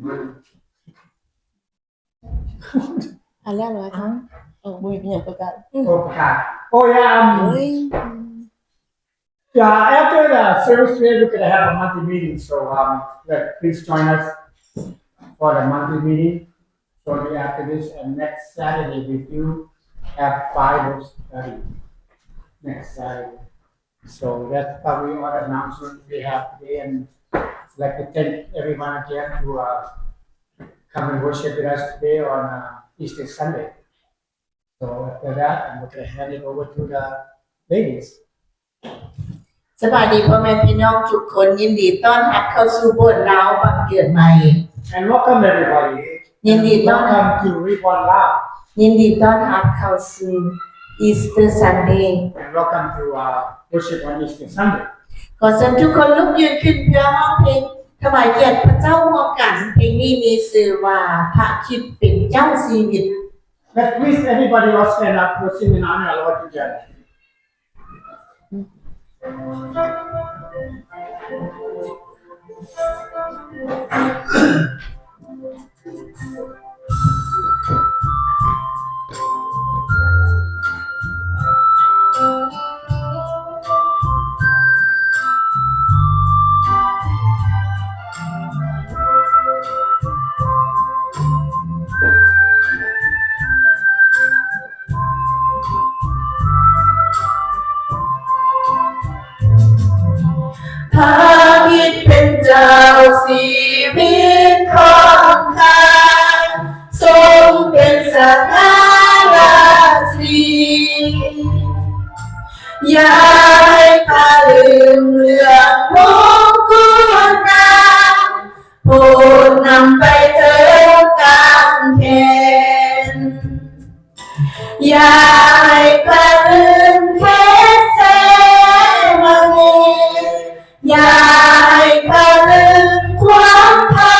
ອ່ານແລ້ວເນາະ ເອົ້າ ບໍ່ມີຫຍັງຕ້ອງການ ໂອ້ ປະກາດ ໂອ້ ຢາ ໂອ້ຍ Yeah, after the service today, we're gonna have a monthly meeting. So, um, let, please join us for the monthly meeting shortly after this. And next Saturday, we do have Bible study next Saturday. So that's probably all the announcements we have today. And I'd like to thank everyone again to, uh, come and worship with us today on, uh, Easter Sunday. So after that, I'm gonna hand it over to the ladies. ສະບາຍດີພໍ່ແມ່ພີ່ນ້ອງທຸກຄົນ ຍິນດີຕ້ອນຮັບເຂົ້າສູ່ໂບດລາວບັງເກີດໃໝ່ And welcome everybody. ຍິນດີຕ້ອນ Welcome to Reborn Lao. ຍິນດີຕ້ອນຮັບເຂົ້າສູ່ Easter Sunday. And welcome to, uh, worship on Easter Sunday. ຂໍເຊີນທຸກຄົນລຸກຢືນຂຶ້ນເພື່ອຮ້ອງເພງຖວາຍກຽດພະເຈົ້າຮ່ວມກັນ. ເພງນີ້ມີຊື່ວ່າ ພະຄຣິດເປັນເຈົ້າຊີວິດ. Let's please everybody all stand up. We'll sing in honor of our Lord together. ພະຄຣິດເປັນເຈົ້າຊີວິດຂອງຂ້າ ຊົງເປັນສະຫງ່າລາສີ ຢ່າໃຫ້ຂ້າລືມເລື່ອງມົງກຸດງາມ ໂປດນຳໄປເທີ້ງກາງແຂນ ຢ່າໃຫ້ຂ້າລືມເຄເຊມານີ ຢ່າໃຫ້ຂ້າລືມຄວາມທໍ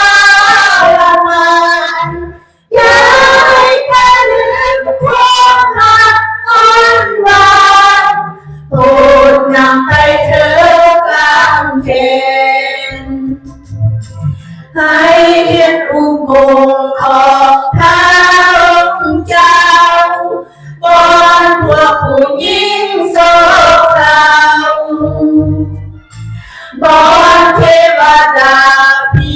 ລະມານ ຢ່າໃຫ້ຂ້າລືມຄວາມຮັກອ່ອນຫວານ ໂປດນຳໄປເທີ້ງກາງແຂນ ໃຫ້ເຫັນອຸໂມງຂອງພະອົງເຈົ້າ ບ່ອນພວກຜູ້ຍິງໂສກເສົ້າ ບ່ອນເທວະດາພິ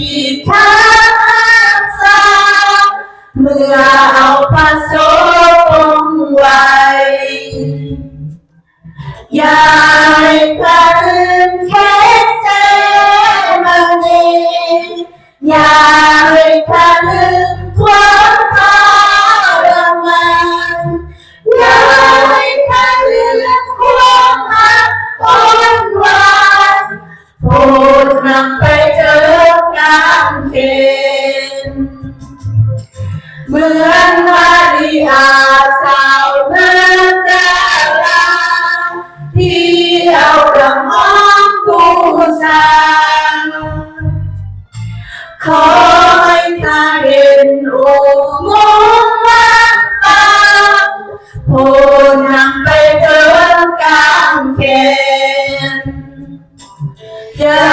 ທັກຮັກສາ ເມື່ອເອົາພະໂສປົງໄວ້ ຢ່າໃຫ້ຂ້າລືມເຄເຊມານີ ຢ່າໃຫ້ຂ້າລືມຄວາມທໍລະມານ ຢ່າໃຫ້ຂ້າລືມຄວາມຮັກອ່ອນຫວານ ໂປດນຳໄປເທີ້ງກາງແຂນ ເໝືອນມາຣິອາສາວມາກດາລາ ທີ່ເອົານ້ຳຫອມບູຊາ ຂໍໃຫ້ຂ້າເຫັນອຸໂມງວ່າງເປົ່າ ໂຜນຳໄປເທິງກາງແຂນ ຢ່າ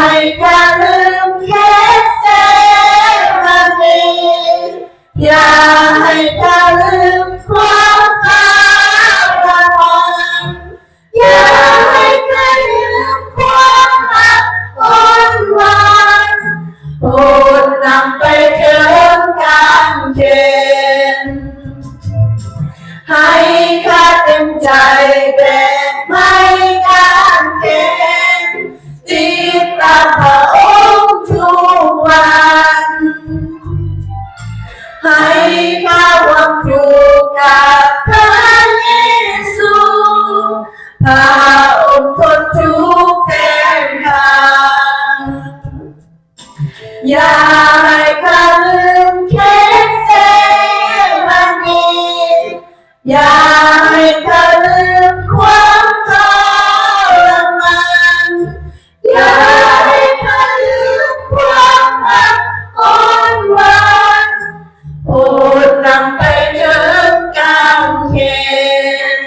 ໃຫ້ຂ້າລືມເຄເຊມານີ ຢ່າໃຫ້ຂ້າລືມຄວາມທໍລະມານ ຢ່າໃຫ້ຂ້າລືມຄວາມຮັກອ່ອນຫວານ ໂຜນນຳໄປເທິງກາງແຂນ ໃຫ້ຂ້າເຕັມໃຈແບກໄມ້ກາງແຂນ ຕິດຕາມພະອົງທຸກວັນ ໃຫ້ຂ້າຮ່ວມທຸກກັບພະເຢຊູ ພະອົງທົນທຸກແທນຂ້າ ຢ່າໃຫ້ຂ້າລືມເຄເຊມານີ ຢ່າໃຫ້ຂ້າລືມຄວາມທໍລະມານ ຢ່າໃຫ້ຂ້າລືມຄວາມຮັກອ່ອນຫວານ ໂຜດນຳໄປເທິງກາງແຂນ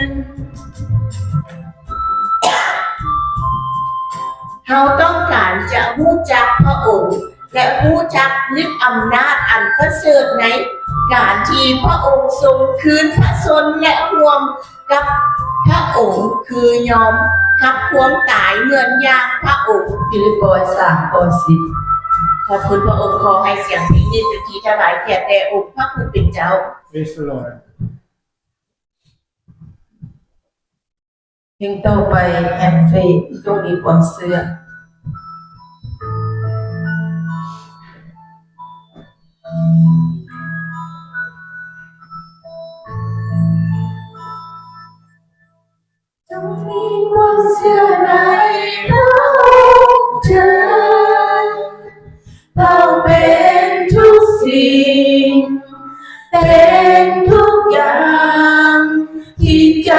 ເຮົາຕ້ອງການຈະຮູ້ຈັກພະອົງ ແລະ ຮູ້ຈັກລິດອຳນາດອັນປະເສີດໃນການທີ່ພະອົງຊົງຄືນພະຊົນ ແລະ ຮ່ວມກັບພະອົງຄືຍອມຮັບຄວາມຕາຍເໝືອນຢ່າງພະອົງ. ຟີລິບປອຍ ສາມ ຂໍ້ ສິບ. ຂອບຄຸນພະອົງ. ຂໍໃຫ້ສຽງເພງນີ້ເປັນທີ່ຖວາຍກຽດແດ່ອົງພະຜູ້ເປັນເຈົ້າ. Praise the Lord. ເພງຕໍ່ໄປ Have faith ຈົ່ງມີຄວາມເຊື່ອ. ຈົ່ງມີຄວາມເຊື່ອໃນພະອົງເທີ້ນ. ພະອົງເປັນທຸກສິ່ງ ເປັນທຸກຢ່າງ ທີ່ໃຈ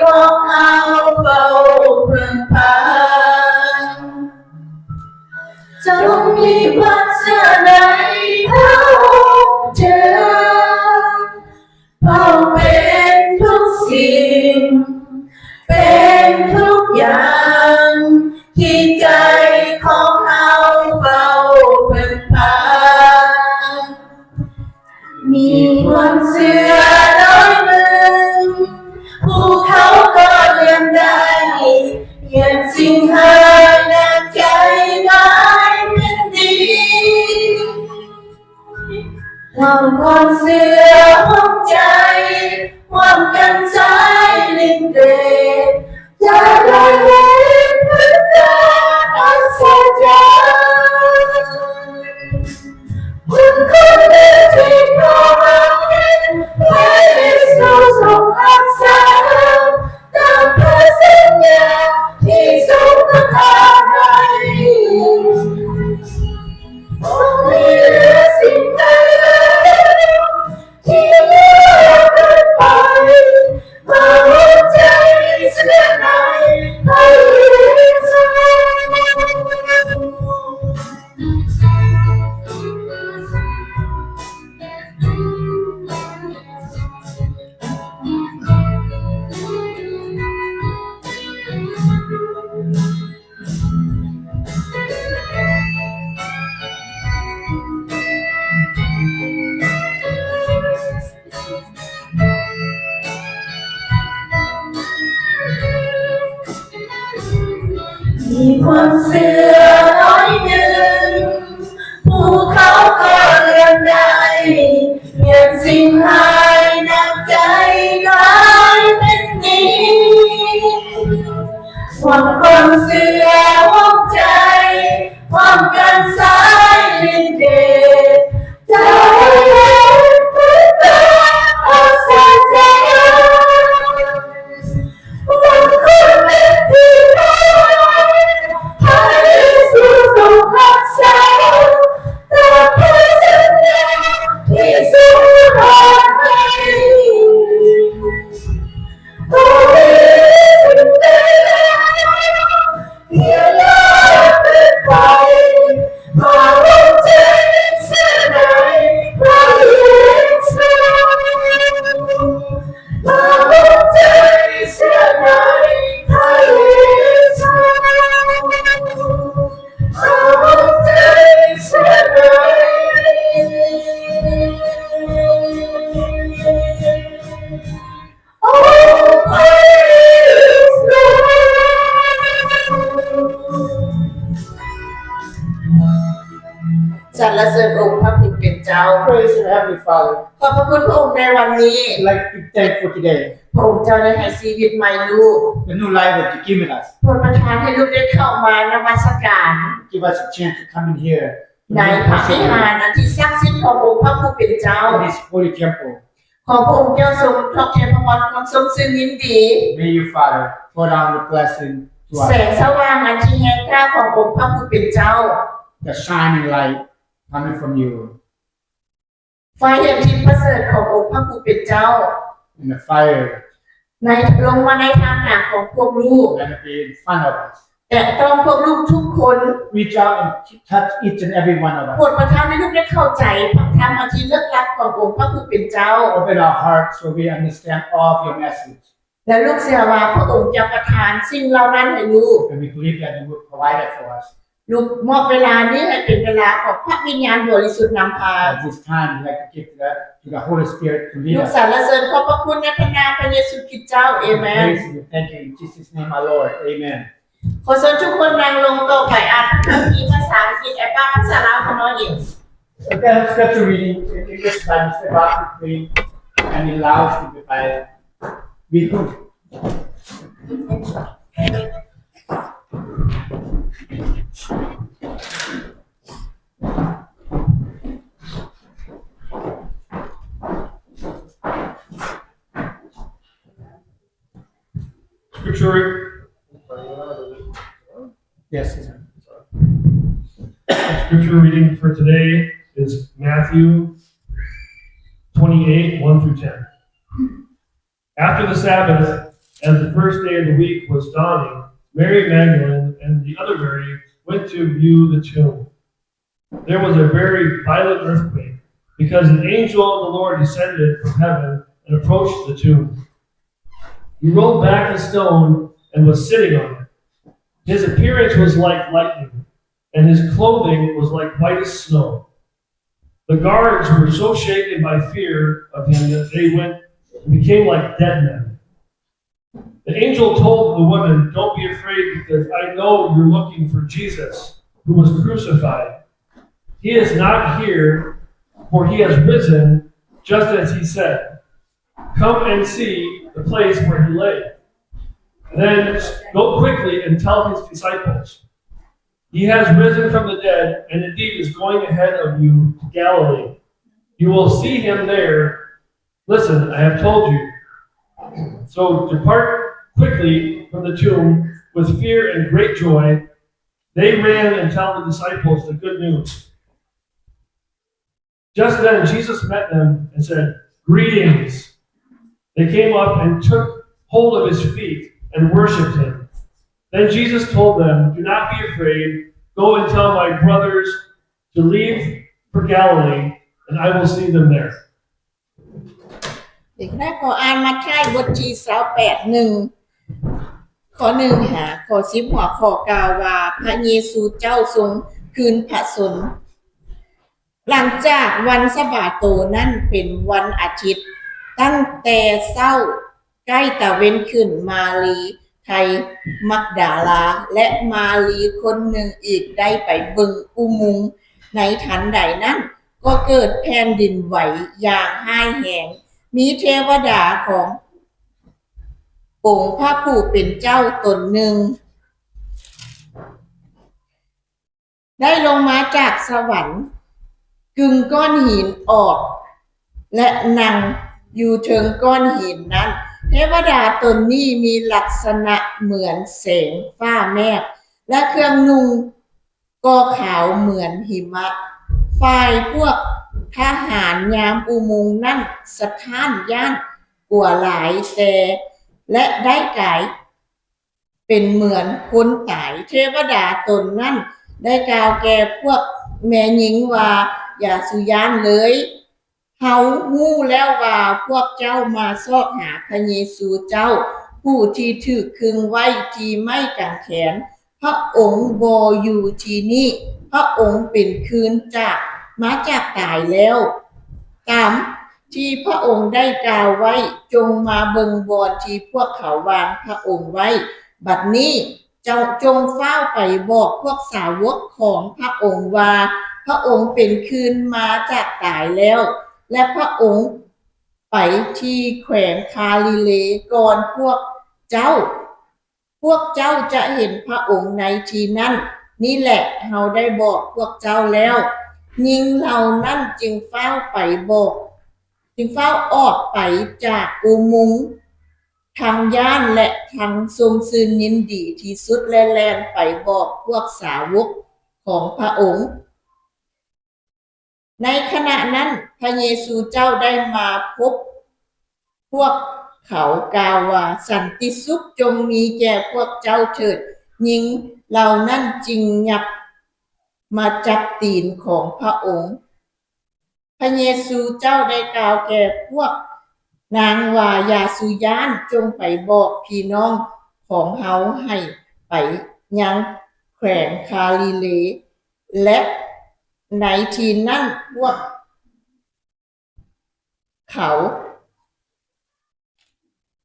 ຂອງເຮົາເຝົ້າເພິ່ງພາ. ຈົ່ງມີຄວາມເຊື່ອໃນພະອົງເທີ້ນ. ພະອົງເປັນທຸກສິ່ງ ເປັນທຸກຢ່າງ ທີ່ໃຈຂອງເຮົາເຝົ້າເພິ່ງພາ. ມີຄວາມເຊື່ອໜ້ອຍໜຶ່ງ ພູເຂົາກໍເລື່ອນໄດ້ ເຮັດສິ່ງຮ້າຍໜັກໃຈກາຍເປັນດີ. ຮ່ວມຄວາມເຊື່ອຮ່ວມໃຈ ຮ່ວມກັນໃຊ້ລິດເດດ ຈະໄດ້ເຫັນຜົນການອັດສະຈັນ. ບຸນຄຸນທີ່ພະເຈົ້າໃຫ້ ພະເຢຊູຊົງຮັກສາ ຕາມພະສັນຍາທີ່ຊົງປະທານໃຫ້. ບໍ່ມີເຫຼືອສິ່ງໃດແລ້ວ ທີ່ເຫຼືອເກີນໄປ ເພາະຫົວໃຈເຊື່ອໃນພະເຢຊູ. ມີຄວາມເຊື່ອໜ້ອຍໜຶ່ງ ພູເຂົາກໍເລື່ອນໄດ້ ເຮັດສິ່ງຮ້າຍໜັກໃຈກາຍເປັນດີ. ຮ່ວມຄວາມເຊື່ອຮ່ວມໃຈ ພ້ອມກັນສາຍລິດເດດ ຈະໄດ້ເຫັນຜົນການອັດສະຈັນ. ສັນລະເສີນອົງພະຜູ້ເປັນເຈົ້າ. Praise the Heavenly Father. ຂອບພະຄຸນພະອົງໃນວັນນີ້. I'd like to be thankful today. ພະອົງເຈົ້າໄດ້ໃຫ້ຊີວິດໃໝ່ລູກ. The new life that you given us. ໂປດປະທານໃຫ້ລູກໄດ້ເຂົ້າມານະມັດສະການ Give us a chance to come in here. ໃນພະວິຫານອັນທີ່ສັກສິດຂອງອົງພະຜູ້ເປັນເຈົ້າ. In this holy temple. ຂໍພະອົງເຈົ້າຊົງທອດແຜ່ພະພອນຄວາມຊົມຊື່ນຍິນດີ. May you, Father, pour down your blessing to us. ແສງສະຫວ່າງອັນທີ່ແຮງກ້າຂອງອົງພະຜູ້ເປັນເຈົ້າ. The shining light coming from you. ໄຟອັນທີ່ປະເສີດຂອງອົງພະຜູ້ເປັນເຈົ້າ. And the fire. ໃນ ລົງມາໃນທ່າມກາງຂອງພວກລູກ. Let it be in front of us. ແຕະຕ້ອງພວກລູກທຸກຄົນ. Reach out and t-, touch each and every one of us. ໂປດປະທານໃຫ້ລູກໄດ້ເຂົ້າໃຈພະທຳອັນທີ່ເລິກລັບຂອງອົງພະຜູ້ເປັນເຈົ້າ. Open our hearts so we understand all of your message. ແລະ ລູກເຊື່ອວ່າພະອົງຈະປະທານສິ່ງເຫຼົ່ານັ້ນໃຫ້ລູກ. And we believe that you will provide it for us. ລູກມອບເວລານີ້ໃຫ້ເປັນເວລາຂອງພະວິນຍານບໍລິສຸດນຳພາ. At this time, we'd like to give the, to the Holy Spirit to lead us. ລູກສາລະເສີນຂອບພະຄຸນໃນພະນາມພະເຢຊູຄຣິດເຈົ້າ. ເອເມນ. We praise and we thank you in Jesus' name, our Lord. Amen. ຂໍເຊີນທຸກຄົນນັ່ງລົງຕໍ່ໄປອ່ານພະຄຳພີພາສາອັງກິດ ແອປາພາສາລາວຂະນ້ອຍເອງ. Okay, scripture reading in English by Mister Bartley and in Lao by Wee Hoon. Scripture, yes, yes, sir. Scripture reading for today is Matthew twenty-eight, one through ten. After the Sabbath, as the first day of the week was dawning, Mary Magdalene and the other Mary went to view the tomb. There was a very violent earthquake, because an angel of the Lord descended from heaven and approached the tomb. He rolled back the stone and was sitting on it. His appearance was like lightning, and his clothing was like whitest snow. The guards were so shaken by fear of him that they went and became like dead men. The angel told the woman, "Don't be afraid, because I know you're looking for Jesus, who was crucified. He is not here, for he has risen, just as he said. Come and see the place where he lay. Then go quickly and tell his disciples, 'He has risen from the dead, and indeed is going ahead of you to Galilee. You will see him there. Listen, I have told you.' So depart quickly from the tomb with fear and great joy. They ran and tell the disciples the good news. Just then Jesus met them and said, 'Greetings.' They came up and took hold of his feet and worshipped him. Then Jesus told them, 'Do not be afraid. Go and tell my brothers to leave for Galilee, and I will see them there." ເດັກນ້ອຍ ຂໍອ່ານມາທາຍບົດທີຊາວແປດ ໜຶ່ງ ຂໍ້ໜຶ່ງຫາຂໍ້ສິບ ຫົວຂໍ້ກ່າວວ່າ ພະເຢຊູເຈົ້າຊົງຄືນພະຊົນ. ຫຼັງຈາກວັນສະບາໂຕນັ້ນເປັນວັນອາທິດ, ຕັ້ງແຕ່ເຊົ້າໃກ້ຕາເວັນຂຶ້ນ, ມາລີໄທມັກດາລາ ແລະ ມາລີຄົນໜຶ່ງອີກໄດ້ໄປເບິ່ງອຸໂມງ. ໃນທັນໃດນັ້ນກໍເກີດແຜ່ນດິນໄຫວຢ່າງຮ້າຍແຮງ, ມີເທວະດາຂອງອົງພະຜູ້ເປັນເຈົ້າຕົນໜຶ່ງ ໄດ້ລົງມາຈາກສະຫວັນ, ກຶງກ້ອນຫີນອອກ ແລະ ນັ່ງຢູ່ເທິງກ້ອນຫີນນັ້ນ. ເທວະດາຕົນນີ້ມີລັກສະນະເໝືອນແສງຟ້າແມບ ແລະ ເຄື່ອງນຸ່ງກໍຂາວເໝືອນຫິມະ. ຝ່າຍພວກທະຫານຍາມອຸໂມງນັ້ນສະທ້ານຢ້ານກົວຫຼາຍແຕ່ ແລະ ໄດ້ກາຍ ເປັນເໝືອນຄົນຕາຍ. ເທວະດາຕົນນັ້ນໄດ້ກ່າວແກ່ພວກແມ່ຍິງວ່າ, ຢ່າສູ່ຢ້ານເລີຍ. ເຮົາຮູ້ແລ້ວວ່າພວກເຈົ້າມາຊອກຫາພະເຢຊູເຈົ້າ, ຜູ້ທີ່ຖືກຄຶງໄວ້ທີ່ໄມ້ກາງແຂນ. ພະອົງບໍ່ຢູ່ທີ່ນີ້, ພະອົງເປັນຄືນຈາກ, ມາຈາກຕາຍແລ້ວ. ຕາມ ທີ່ພະອົງໄດ້ກ່າວໄວ້, ຈົ່ງມາເບິ່ງບ່ອນທີ່ພວກເຂົາວາງພະອົງໄວ້. ບັດນີ້ເຈົ້າຈົ່ງຟ້າວໄປບອກພວກສາວົກຂອງພະອົງວ່າ, ພະອົງເປັນຄືນມາຈາກຕາຍແລ້ວ, ແລະ ພະອົງໄປທີ່ແຂວງຄາລີເລກ່ອນພວກເຈົ້າ. ພວກເຈົ້າຈະເຫັນພະອົງໃນທີ່ນັ້ນ. ນີ້ແຫຼະເຮົາໄດ້ບອກພວກເຈົ້າແລ້ວ. ຍິງເຫຼົ່ານັ້ນຈຶ່ງຟ້າວໄປບອກ, ຈຶ່ງຟ້າວອອກໄປຈາກອຸໂມງທັງຢ້ານ ແລະ ທັງຊົມຊື່ນຍິນດີທີ່ສຸດ ແລະ ແລ່ນໄປບອກພວກສາວົກຂອງພະອົງ. ໃນຂະນະນັ້ນ ພະເຢຊູເຈົ້າໄດ້ມາພົບພວກເຂົາ, ກ່າວວ່າ, ສັນຕິສຸກຈົ່ງມີແກ່ພວກເຈົ້າເຖີດ. ຍິງເຫຼົ່ານັ້ນຈຶ່ງຫຍັບມາຈັບຕີນຂອງພະອົງ. ພະເຢຊູເຈົ້າໄດ້ກ່າວແກ່ພວກນາງວ່າ, ຢ່າສູ່ຢ້ານ, ຈົ່ງໄປບອກພີ່ນ້ອງຂອງເຮົາໃຫ້ໄປຍັງ ແຂວງຄາລີເລ ແລະ ໃນທີ່ນັ້ນພວກເຂົາ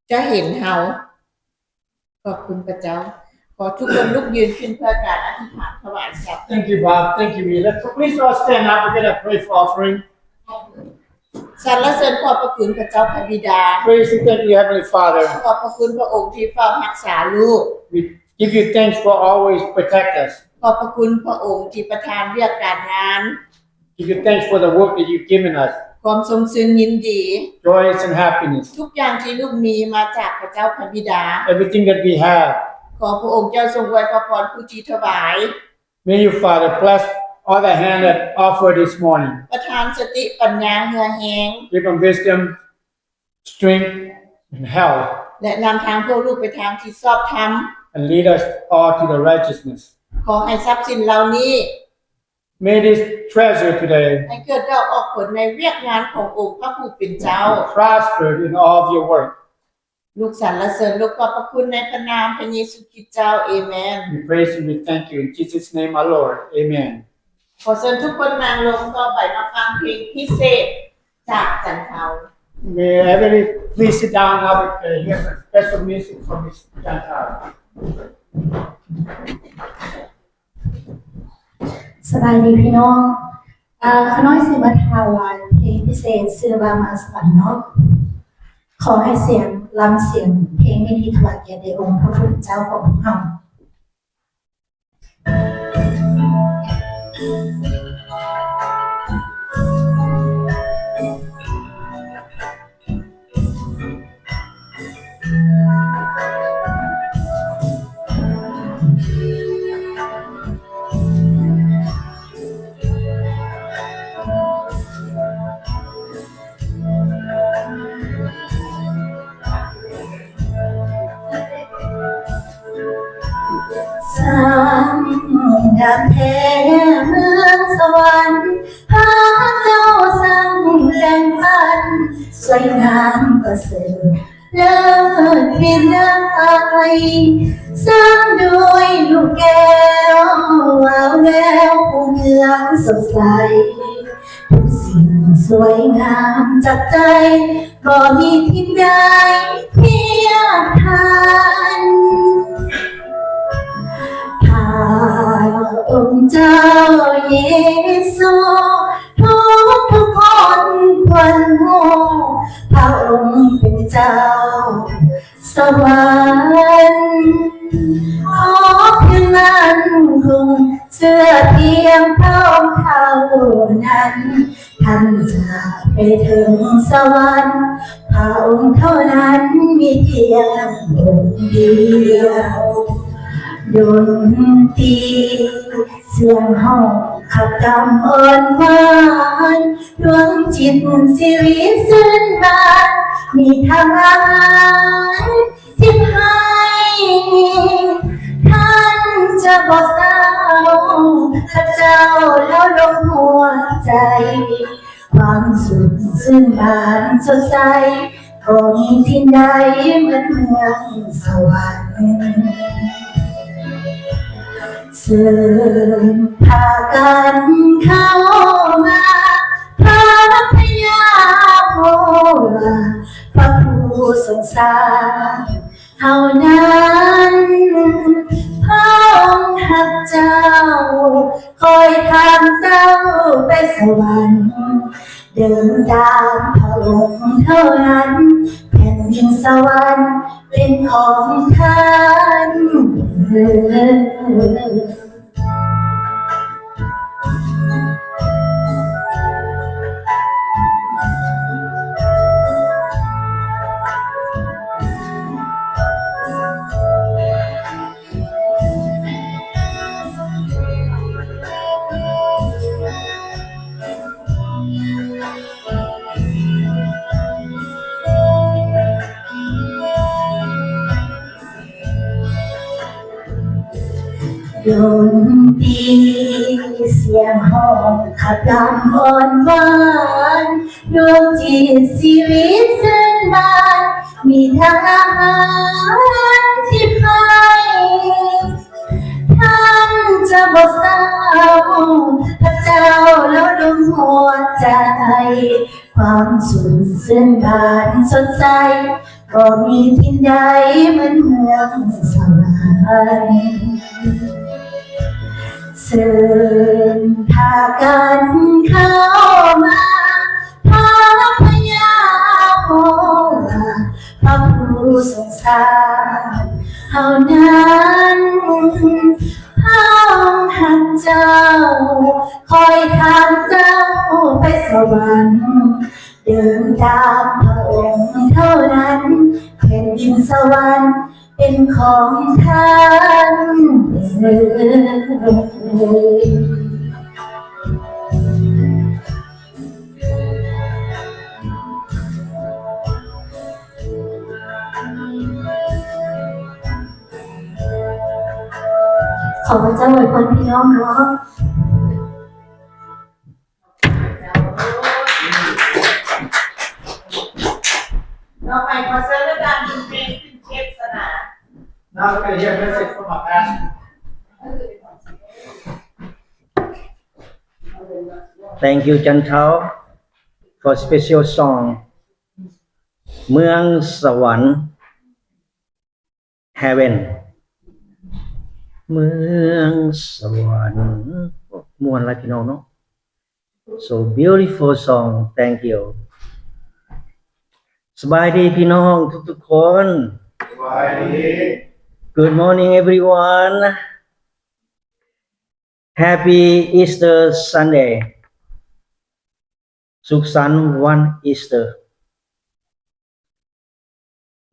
ຈະເຫັນເຮົາ. ຂອບຄຸນພະເຈົ້າ. ຂໍທຸກຄົນລຸກຢືນຂຶ້ນເພື່ອການອະທິຖານຖວາຍຊັບ. Thank you, Bob. Thank you, Rita. So please all stand up. We're gonna pray for offering. ສັນລະເສີນຂອບພະຄຸນພະເຈົ້າພະບິດາ. Praise and thank you, Heavenly Father. ຂອບພະຄຸນພະອົງທີ່ເຝົ້າຮັກສາລູກ. We give you thanks for always protect us. ຂອບພະຄຸນພະອົງທີ່ປະທານວຽກການງານ. Give you thanks for the work that you've given us. ຄວາມຊົມຊື່ນຍິນດີ. Joy and happiness. ທຸກຢ່າງທີ່ລູກມີມາຈາກພະເຈົ້າພະບິດາ. Everything that we have. ຂໍພະອົງເຈົ້າຊົງອວຍພະພອນຜູ້ທີ່ຖວາຍ. May you, Father, bless all the hand that offer this morning. ປະທານສະຕິປັນຍາເຫື່ອແຮງ. Give them wisdom, strength, and health. ແລະ ນຳທາງພວກລູກໄປທາງທີ່ຊອບທຳ. And lead us all to the righteousness. ຂໍໃຫ້ຊັບສິນເຫຼົ່ານີ້ May this treasure today ໃຫ້ເກີດດອກອອກຜົນໃນວຽກງານຂອງອົງພະຜູ້ເປັນເຈົ້າ. Prosper in all of your work. ລູກສັນລະເສີນ ລູກຂອບພະຄຸນໃນພະນາມພະເຢຊູຄຣິດເຈົ້າ. ເອເມນ. We praise and we thank you in Jesus' name, our Lord. Amen. ຂໍເຊີນທຸກຄົນນັ່ງລົງ ຕໍ່ໄປມາຟັງເພງພິເສດຈາກຈັນເທົາ. May everybody please sit down now. Uh, here's a special music from Miss Chantal. ສະບາຍດີພີ່ນ້ອງ. ເອີ ຂ້ານ້ອຍຊິມາຖວາຍເພງພິເສດຊື່ວ່າ ມາສະຫວັນເນາະ. ຂໍໃຫ້ສຽງລຳສຽງເພງນີ້ຖວາຍກຽດແດ່ອົງພະພຸດທະເຈົ້າຂອງພວກເຮົາ. ສ້າງກຳແພງເມືອງສະຫວັນ ພະເຈົ້າສ້າງແບ່ງປັນ ສວຍງາມປະເສີດເລີດວິໄລ ສ້າງດ້ວຍລູກແກ້ວວາວແວວ ຜູ້ເມືອງສົດໃສ ທຸກສິ່ງສວຍງາມຈາກໃຈ ບໍ່ມີທີ່ໃດທຽບທັນ ພະອົງເຈົ້າເຢຊູ ທຸກໆຄົນຄວນຮູ້ ພະອົງເປັນເຈົ້າສະຫວັນ ຂໍພຽງໝັ້ນຄົງ ເຊື່ອພຽງພະອົງເທົ່ານັ້ນ ທ່ານຈະໄປເຖິງສະຫວັນ ພະອົງເທົ່ານັ້ນມີພຽງອົງດຽວ. ດົນຕີສຽງຮ້ອງຂັບກຳອ່ອນຫວານ ດວງຈິດຊີວິດຊື່ນບານ ມີທັງອາຫານ ທີ່ໃຫ້ທ່ານຈະບໍ່ເສົ້າ ພະເຈົ້າເລົ່າລົງຫົວໃຈ ຄວາມສຸກຊື່ນບານສົດໃສ ບໍ່ມີທີ່ໃດເໝືອນເມືອງສະຫວັນ. ເຊີນພາກັນເຂົ້າມາ ພະພະຍາໂຮວາ ພະຜູ້ຊົງສ້າງ ເທົ່ານັ້ນ ພະອົງຮັກເຈົ້າ ຄອຍທາງເຈົ້າໄປສະຫວັນ ເດີນຕາມພະອົງເທົ່ານັ້ນ ແຜ່ນດິນສະຫວັນເປັນຂອງທ່ານເດີ. ດົນຕີສຽງຮ້ອງຂັບກຳອ່ອນຫວານ ດວງຈິດຊີວິດຊື່ນບານ ມີທັງອາຫານທີ່ໃຫ້ ທ່ານ ຈະບໍ່ເສົ້າ ພະເຈົ້າລາວດົມຫົວໃຈ ຄວາມຊຸ່ມຊື່ນບານສົດໃສ ບໍ່ມີທີ່ໃດເໝືອນເມືອງສະຫວັນ ເຊີນພາກັນເຂົ້າມາ ພາພະຍາ ເພາະວ່າພະຜູ້ຊົງສານເຮົານັ້ນ ພະອົງຮັກເຈົ້າ ຄອຍທາງເຈົ້າໄປສະຫວັນ ເດີນຕາມພະອົງເທົ່ານັ້ນ ແຜ່ນດິນສະຫວັນເປັນຂອງທ່ານເດີ. ຂໍພະເຈົ້າອວຍພອນພີ່ນ້ອງເນາະ. ຕໍ່ໄປຂໍເຊີນອາຈານບຸນເພັງ ພິມເທດສະໜາ. Now we can hear message from our pastor. Thank you, Chan Thao, for special song, ເມືອງສະຫວັນ. Heaven ເມືອງສະຫວັນ. ມ່ວນຫຼາຍພີ່ນ້ອງເນາະ. So beautiful song. Thank you. ສະບາຍດີພີ່ນ້ອງທຸກໆຄົນ. ສະບາຍດີ. Good morning everyone. Happy Easter Sunday. ສຸກສັນວັນອີສເຕີ.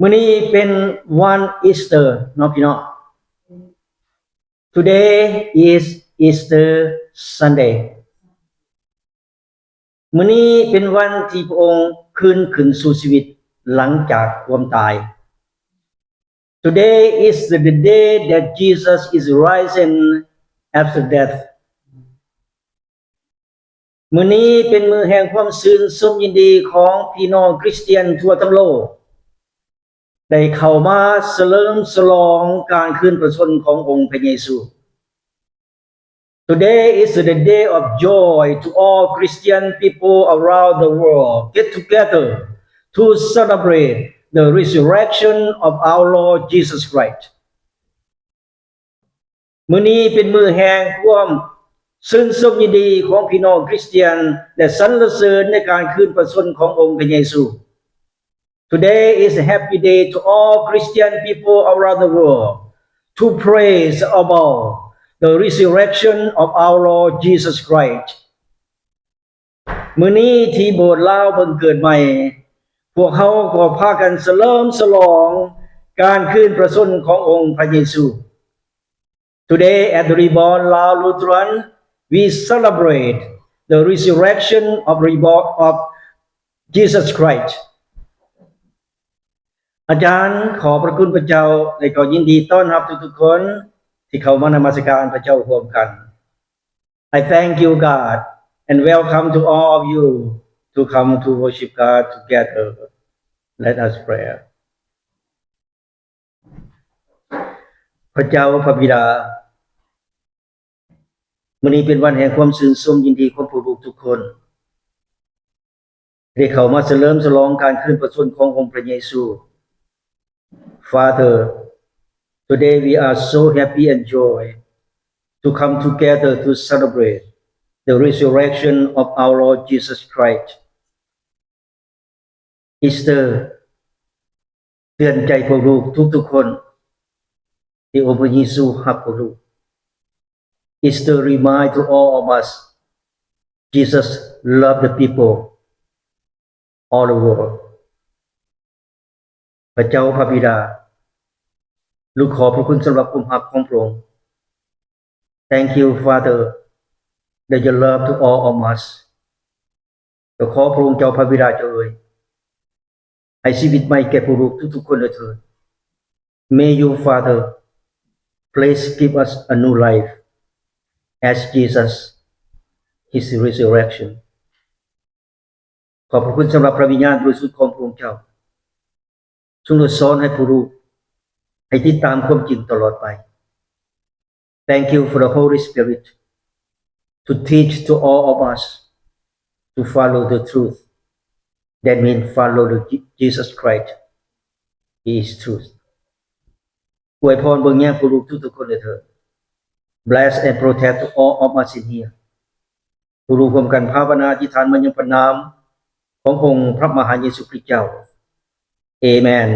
ມື້ນີ້ເປັນວັນອີສເຕີເນາະພີ່ນ້ອງ. Today is Easter Sunday. ມື້ນີ້ເປັນວັນທີ່ພະອົງຄືນຂຶ້ນສູ່ຊີວິດຫຼັງຈາກຄວາມຕາຍ. Today is the day that Jesus is rising after death. ມື້ນີ້ເປັນມື້ແຫ່ງຄວາມຊື່ນຊົມຍິນດີຂອງພີ່ນ້ອງຄຣິສຕຽນທົ່ວທັງໂລກ ໄດ້ເຂົ້າມາສະເຫຼີມສະຫຼອງການຄືນພະຊົນຂອງອົງພະເຢຊູ. Today is the day of joy to all Christian people around the world. Get together to celebrate the resurrection of our Lord Jesus Christ. ມື້ນີ້ເປັນມື້ແຫ່ງຄວາມຊື່ນຊົມຍິນດີຂອງພີ່ນ້ອງຄຣິສຕຽນ ແລະ ສັນລະເສີນໃນການຄືນພະຊົນຂອງອົງພະເຢຊູ. Today is a happy day to all Christian people around the world to praise about the resurrection of our Lord Jesus Christ. ມື້ນີ້ທີ່ໂບດລາວບັງເກີດໃໝ່, ພວກເຮົາກໍພາກັນສະເຫຼີມສະຫຼອງການຄືນພະຊົນຂອງອົງພະເຢຊູ. Today at the Reborn Lao Lutheran, we celebrate the resurrection of Reborn of Jesus Christ. ອາຈານ ຂໍພະຄຸນພະເຈົ້າ ແລະ ກໍຍິນດີຕ້ອນຮັບທຸກໆຄົນທີ່ເຂົ້າມານະມັດສະການພະເຈົ້າຮ່ວມກັນ. I thank you, God, and welcome to all of you to come to worship God together. Let us pray. ພະເຈົ້າພະບິດາ, ມື້ນີ້ເປັນວັນແຫ່ງຄວາມຊື່ນຊົມຍິນດີຂອງພວກລູກທຸກຄົນ ໄດ້ເຂົ້າມາສະເຫຼີມສະຫຼອງການຄືນພະຊົນຂອງອົງພະເຢຊູ. Father, today we are so happy and joy to come together to celebrate the resurrection of our Lord Jesus Christ. Easter ເຕືອນໃຈພວກລູກທຸກໆຄົນ ທີ່ອົງພະເຢຊູຮັກພວກລູກ. Easter remind to all of us, Jesus love the people all the world. ພະເຈົ້າພະບິດາ, ລູກຂອບພະຄຸນສຳລັບຄວາມຮັກຂອງພະອົງ. Thank you, Father, that you love to all of us. ກໍຂໍພະອົງເຈົ້າພະບິດາເຈົ້າເອີຍ, ໃຫ້ຊີວິດໃໝ່ແກ່ພວກລູກທຸກໆຄົນເທີດ. May you, Father, please give us a new life as Jesus, his resurrection. ຂອບພະຄຸນສຳລັບພະວິນຍານບໍລິສຸດຂອງພະອົງເຈົ້າ. ຊົງໂປດສອນໃຫ້ພວກລູກ ໃຫ້ຕິດຕາມຄວາມຈິງຕະຫຼອດໄປ. Thank you for the Holy Spirit to teach to all of us to follow the truth. That means follow the Je- Jesus Christ. He is truth. ອວຍພອນເບິ່ງແຍງຜູ້ລູກທຸກໆຄົນເດີເທີ້ນ. Bless and protect all of us in here. ຜູ້ລູກຮ່ວມກັນພາວະນາອະທິຖານມາຍັງພະນາມຂອງອົງພະມະຫາເຢຊູຄຣິສເຈົ້າ. Amen.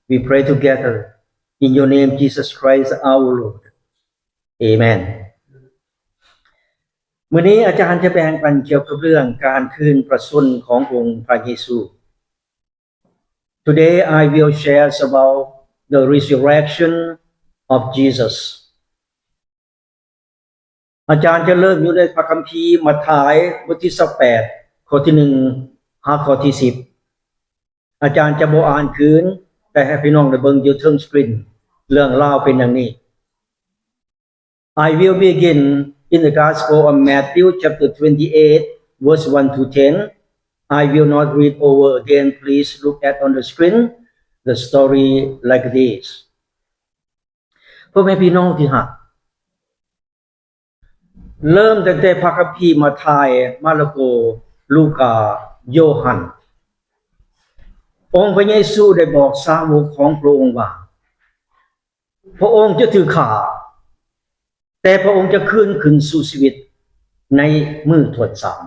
We pray together in your name, Jesus Christ, our Lord. Amen. ມື້ນີ້ອາຈານຈະແບ່ງປັນກ່ຽວກັບເລື່ອງການຄືນພະຊົນຂອງອົງພະເຢຊູ. Today I will share about the resurrection of Jesus. ອາຈານຈະເລີ່ມຢູ່ໃນພະຄຳພີມາທາຍ ບົດທີຊາວແປດ ຂໍ້ທີໜຶ່ງ ຫາຂໍ້ທີສິບ. ອາຈານຈະບໍ່ອ່ານຄືນ, ແຕ່ໃຫ້ພີ່ນ້ອງໄດ້ເບິ່ງຢູ່ເທິງສະກຣີນ. ເລື່ອງລາວເປັນດັ່ງນີ້. I will begin in the Gospel of Matthew, chapter twenty-eight, verse one to ten. I will not read over again. Please look at on the screen. The story like this. ພໍ່ແມ່ພີ່ນ້ອງທີ່ຮັກ, ເລີ່ມຕັ້ງແຕ່ພະຄຳພີມາທາຍ, ມາລະໂກ, ລູກາ, ໂຢຮັນ. ອົງພະເຢຊູໄດ້ບອກສາວົກຂອງພະອົງວ່າ ພະອົງຈະຖືກຂ້າ, ແຕ່ພະອົງຈະຄືນຂຶ້ນສູ່ຊີວິດໃນມື້ຖ້ວນສາມ.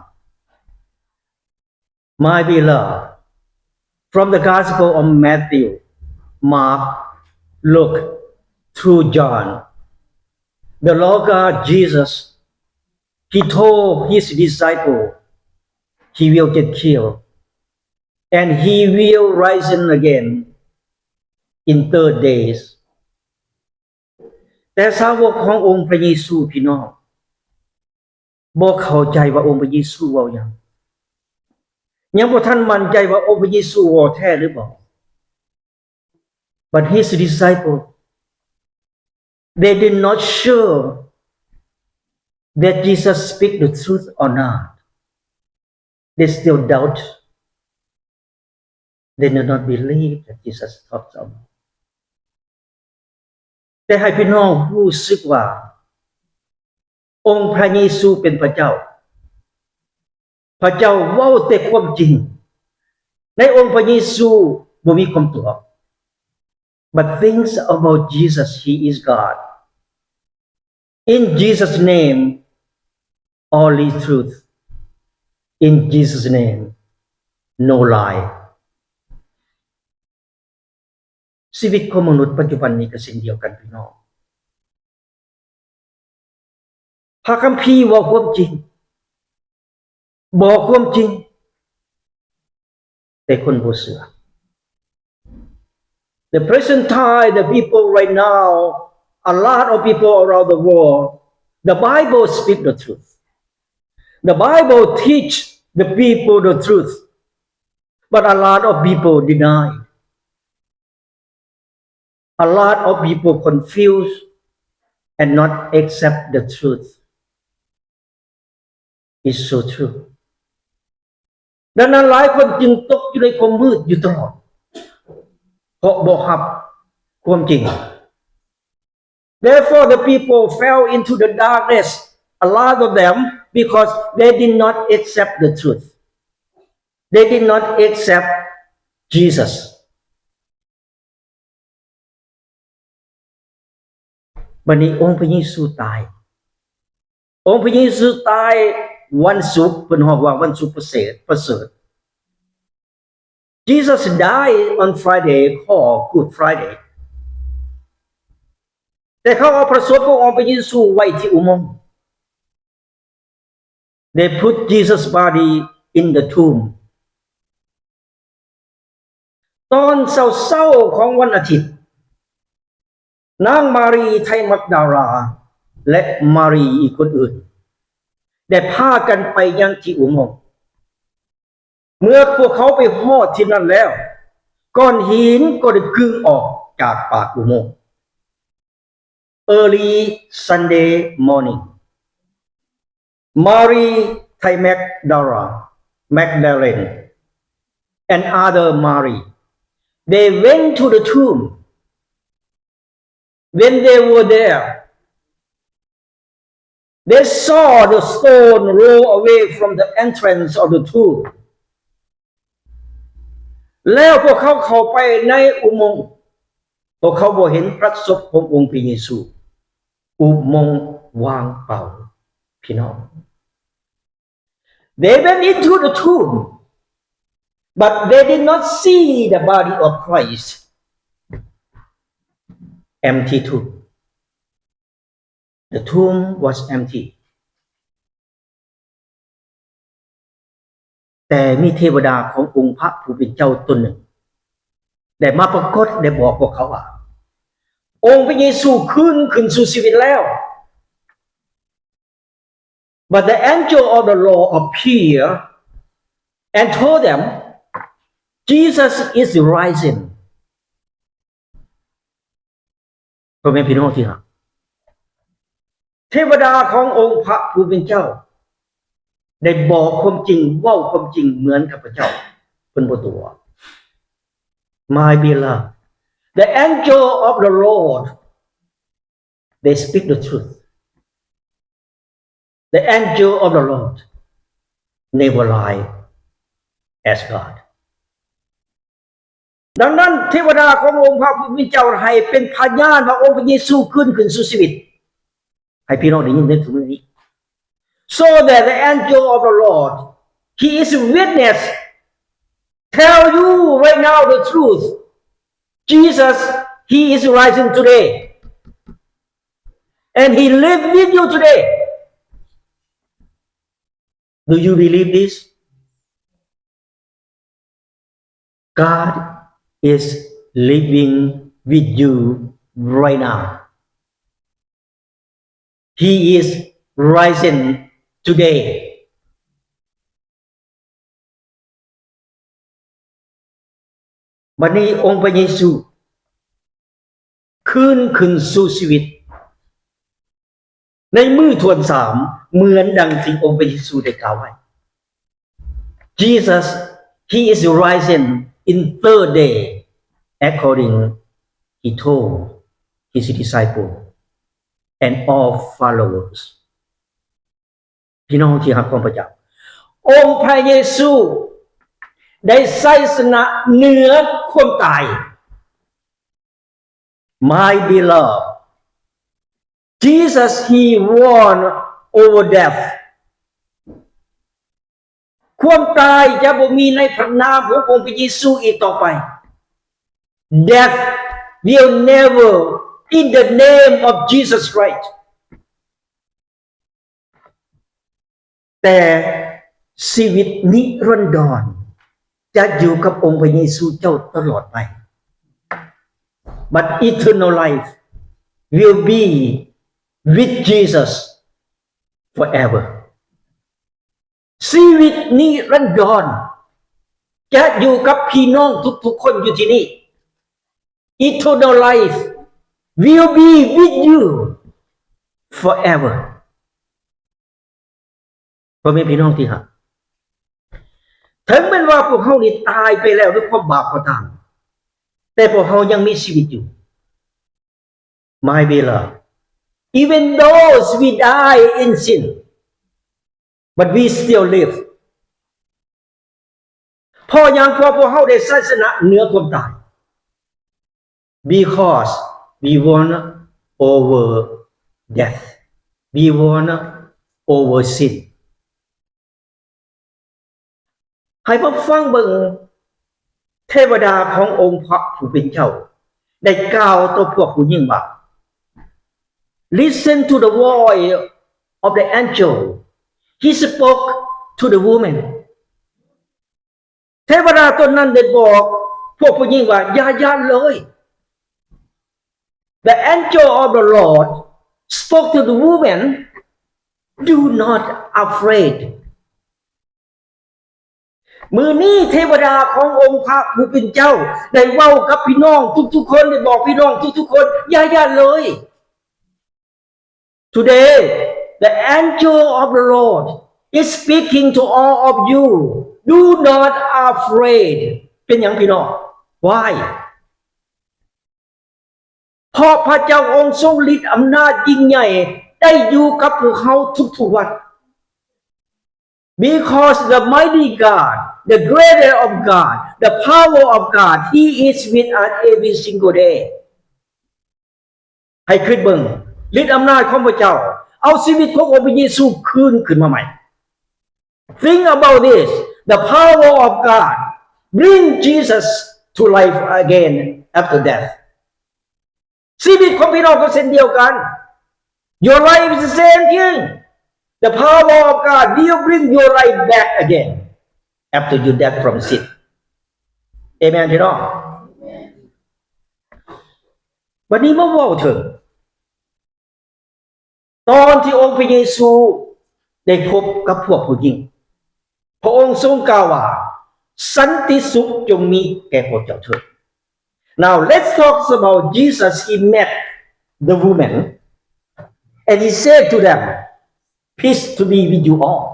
My beloved, from the Gospel of Matthew, Mark, Luke, through John, the Lord God Jesus, he told his disciple, he will get killed, and he will rise again in third days. ແຕ່ສາວົກຂອງອົງພະເຢຊູ ພີ່ນ້ອງ ບໍ່ເຂົ້າໃຈວ່າອົງພະເຢຊູເວົ້າຫຍັງ, ຍັງບໍ່ທັນໝັ້ນໃຈວ່າອົງພະເຢຊູເວົ້າແທ້ຫຼືບໍ່. But his disciple, they did not sure that Jesus speak the truth or not. They still doubt. They do not believe that Jesus talks about. ແຕ່ໃຫ້ພີ່ນ້ອງຮູ້ສຶກວ່າ ອົງພະເຢຊູເປັນພະເຈົ້າ, ພະເຈົ້າເວົ້າແຕ່ຄວາມຈິງ. ໃນອົງພະເຢຊູບໍ່ມີຄວາມຕົວະ. But things about Jesus, he is God. In Jesus' name, only truth. In Jesus' name, no lie. ຊີວິດຂອງມະນຸດປັດຈຸບັນນີ້ກໍເຊັ່ນດຽວກັນ ພີ່ນ້ອງ. ພະຄຳພີເວົ້າຄວາມຈິງ, ບອກຄວາມຈິງ, ແຕ່ຄົນບໍ່ເຊື່ອ. The present time, the people right now, a lot of people around the world, the Bible speak the truth. The Bible teach the people the truth. But a lot of people deny. A lot of people confuse and not accept the truth. It's so true. ດັ່ງນັ້ນ ຫຼາຍຄົນຈຶ່ງຕົກຢູ່ໃນຄວາມມືດຢູ່ຕະຫຼອດ ເພາະບໍ່ຮັບຄວາມຈິງ. Therefore, the people fell into the darkness, a lot of them, because they did not accept the truth. They did not accept Jesus. ບັດນີ້ອົງພະເຢຊູຕາຍ. ອົງພະເຢຊູຕາຍວັນສຸກ, ເພິ່ນຮ້ອງວ່າວັນສຸກປະເສີດ, ປະເສີດ. Jesus died on Friday, called Good Friday. ແຕ່ເຂົາເອົາພະສົບຂອງອົງພະເຢຊູໄວ້ທີ່ອຸໂມງ. They put Jesus' body in the tomb. ຕອນເຊົ້າໆຂອງວັນອາທິດ, ນາງມາຣີໄທມັກດາລາ ແລະ ມາຣີອີກຄົນອື່ນ ໄດ້ພາກັນໄປຍັງທີ່ອຸໂມງ. ເມື່ອພວກເຂົາໄປຮອດທີ່ນັ້ນແລ້ວ, ກ້ອນຫີນກໍໄດ້ກຶ້ງອອກຈາກປາກອຸໂມງ. Early Sunday morning, Mary Thai Magdala, Magdalene, and other Mary, they went to the tomb. When they were there, They saw the stone roll away from the entrance of the tomb. ແລ້ວພວກເຂົາເຂົ້າໄປໃນອຸໂມງ, ພວກເຂົາບໍ່ເຫັນພະສົບຂອງອົງພະເຢຊູ. ອຸໂມງວ່າງເປົ່າ, ພີ່ນ້ອງ. They went into the tomb, but they did not see the body of Christ. Empty tomb. The tomb was empty. ແຕ່ມີເທວະດາຂອງອົງພະຜູ້ເປັນເຈົ້າຕົນໜຶ່ງ ໄດ້ມາປາກົດ ໄດ້ບອກພວກເຂົາວ່າ ອົງພະເຢຊູຟື້ນຄືນສູ່ຊີວິດແລ້ວ. But the angel of the Lord appeared and told them, Jesus is risen. ພໍ່ແມ່ພີ່ນ້ອງທີ່ຮັກ, ເທວະດາຂອງອົງພະຜູ້ເປັນເຈົ້າໄດ້ບອກຄວາມຈິງ, ເວົ້າຄວາມຈິງເໝືອນກັບພະເຈົ້າ, ເພິ່ນບໍ່ຕົວະ. My beloved, the angel of the Lord, they speak the truth. The angel of the Lord never lie as God. ດັ່ງນັ້ນ ເທວະດາຂອງອົງພະຜູ້ເປັນເຈົ້າໃຫ້ເປັນພະຍານວ່າອົງພະເຢຊູຟື້ນຄືນສູ່ຊີວິດ. ໃຫ້ພີ່ນ້ອງໄດ້ຍິນໃນມື້ນີ້. So that the angel of the Lord, he is witness, tell you right now the truth. Jesus, he is rising today. And he live with you today. Do you believe this? God is living with you right now. He is rising today. ບັດນີ້ອົງພະເຢຊູຄືນຂຶ້ນສູ່ຊີວິດໃນມື້ທວນສາມ ເໝືອນດັ່ງທີ່ອົງພະເຢຊູໄດ້ກ່າວໄວ້. Jesus, he is rising in third day, according he told his disciple and all followers. ພີ່ນ້ອງທີ່ຮັກຂອງພະເຈົ້າ, ອົງພະເຢຊູໄດ້ໄຊຊະນະເໜືອຄວາມຕາຍ. My beloved, Jesus, he won over death. ຄວາມຕາຍຈະບໍ່ມີໃນພະນາມຂອງອົງພະເຢຊູອີກຕໍ່ໄປ. Death will never, in the name of Jesus Christ. ແຕ່ຊີວິດນິລັນດອນຈະຢູ່ກັບອົງພະເຢຊູເຈົ້າຕະຫຼອດໄປ. But eternal life will be with Jesus forever. ຊີວິດນິລັນດອນຈະຢູ່ກັບພີ່ນ້ອງທຸກໆຄົນຢູ່ທີ່ນີ້. Eternal life will be with you forever. ພໍ່ແມ່ພີ່ນ້ອງທີ່ຮັກ, ເຖິງແມ່ນວ່າພວກເຮົານີ້ຕາຍໄປແລ້ວດ້ວຍຄວາມບາບກໍຕາມ, ແຕ່ພວກເຮົາຍັງມີຊີວິດຢູ່. My beloved, even though we die in sin, but we still live. ເພາະຫຍັງ? ເພາະພວກເຮົາໄດ້ໄຊຊະນະເໜືອຄວາມຕາຍ. Because we won over death. We won over sin. ໃຫ້ມາຟັງເບິ່ງ ເທວະດາຂອງອົງພະຜູ້ເປັນເຈົ້າໄດ້ກ່າວຕໍ່ພວກຜູ້ຍິງວ່າ, Listen to the voice of the angel. He spoke to the woman. ເທວະດາຕົນນັ້ນໄດ້ບອກພວກຜູ້ຍິງວ່າ, ຢ່າຢ້ານເລີຍ. The angel of the Lord spoke to the woman, Do not afraid. ມື້ນີ້ເທວະດາຂອງອົງພະຜູ້ເປັນເຈົ້າໄດ້ເວົ້າກັບພີ່ນ້ອງທຸກໆຄົນ, ໄດ້ບອກພີ່ນ້ອງທຸກໆຄົນ, ຢ່າຢ້ານເລີຍ. Today, the angel of the Lord is speaking to all of you. Do not afraid. ເປັນຫຍັງພີ່ນ້ອງ? Why? ເພາະພະເຈົ້າອົງຊົງລິດອຳນາດຍິ່ງໃຫຍ່ ໄດ້ຢູ່ກັບພວກເຮົາທຸກໆວັນ. Because the mighty God, the greater of God, the power of God, He is with us every single day. ໃຫ້ຄິດເບິ່ງ ລິດອຳນາດຂອງພະເຈົ້າ ເອົາຊີວິດຂອງອົງພະເຢຊູຄືນຂຶ້ນມາໃໝ່. Think about this. The power of God bring Jesus to life again after death. ຊີວິດຂອງພີ່ນ້ອງກໍເຊັ່ນດຽວກັນ. Your life is the same thing. The power of God will bring your life back again after you dead from sin. ເອເມນ ພີ່ນ້ອງ. ບັດນີ້ມາເວົ້າເຖິງ ຕອນທີ່ອົງພະເຢຊູໄດ້ພົບກັບພວກຜູ້ຍິງ, ພະອົງຊົງກ່າວວ່າ, ສັນຕິສຸກຈົ່ງມີແກ່ພວກເຈົ້າເທີດ. Now let's talk about Jesus. He met the woman and he said to them, "Peace to be with you all."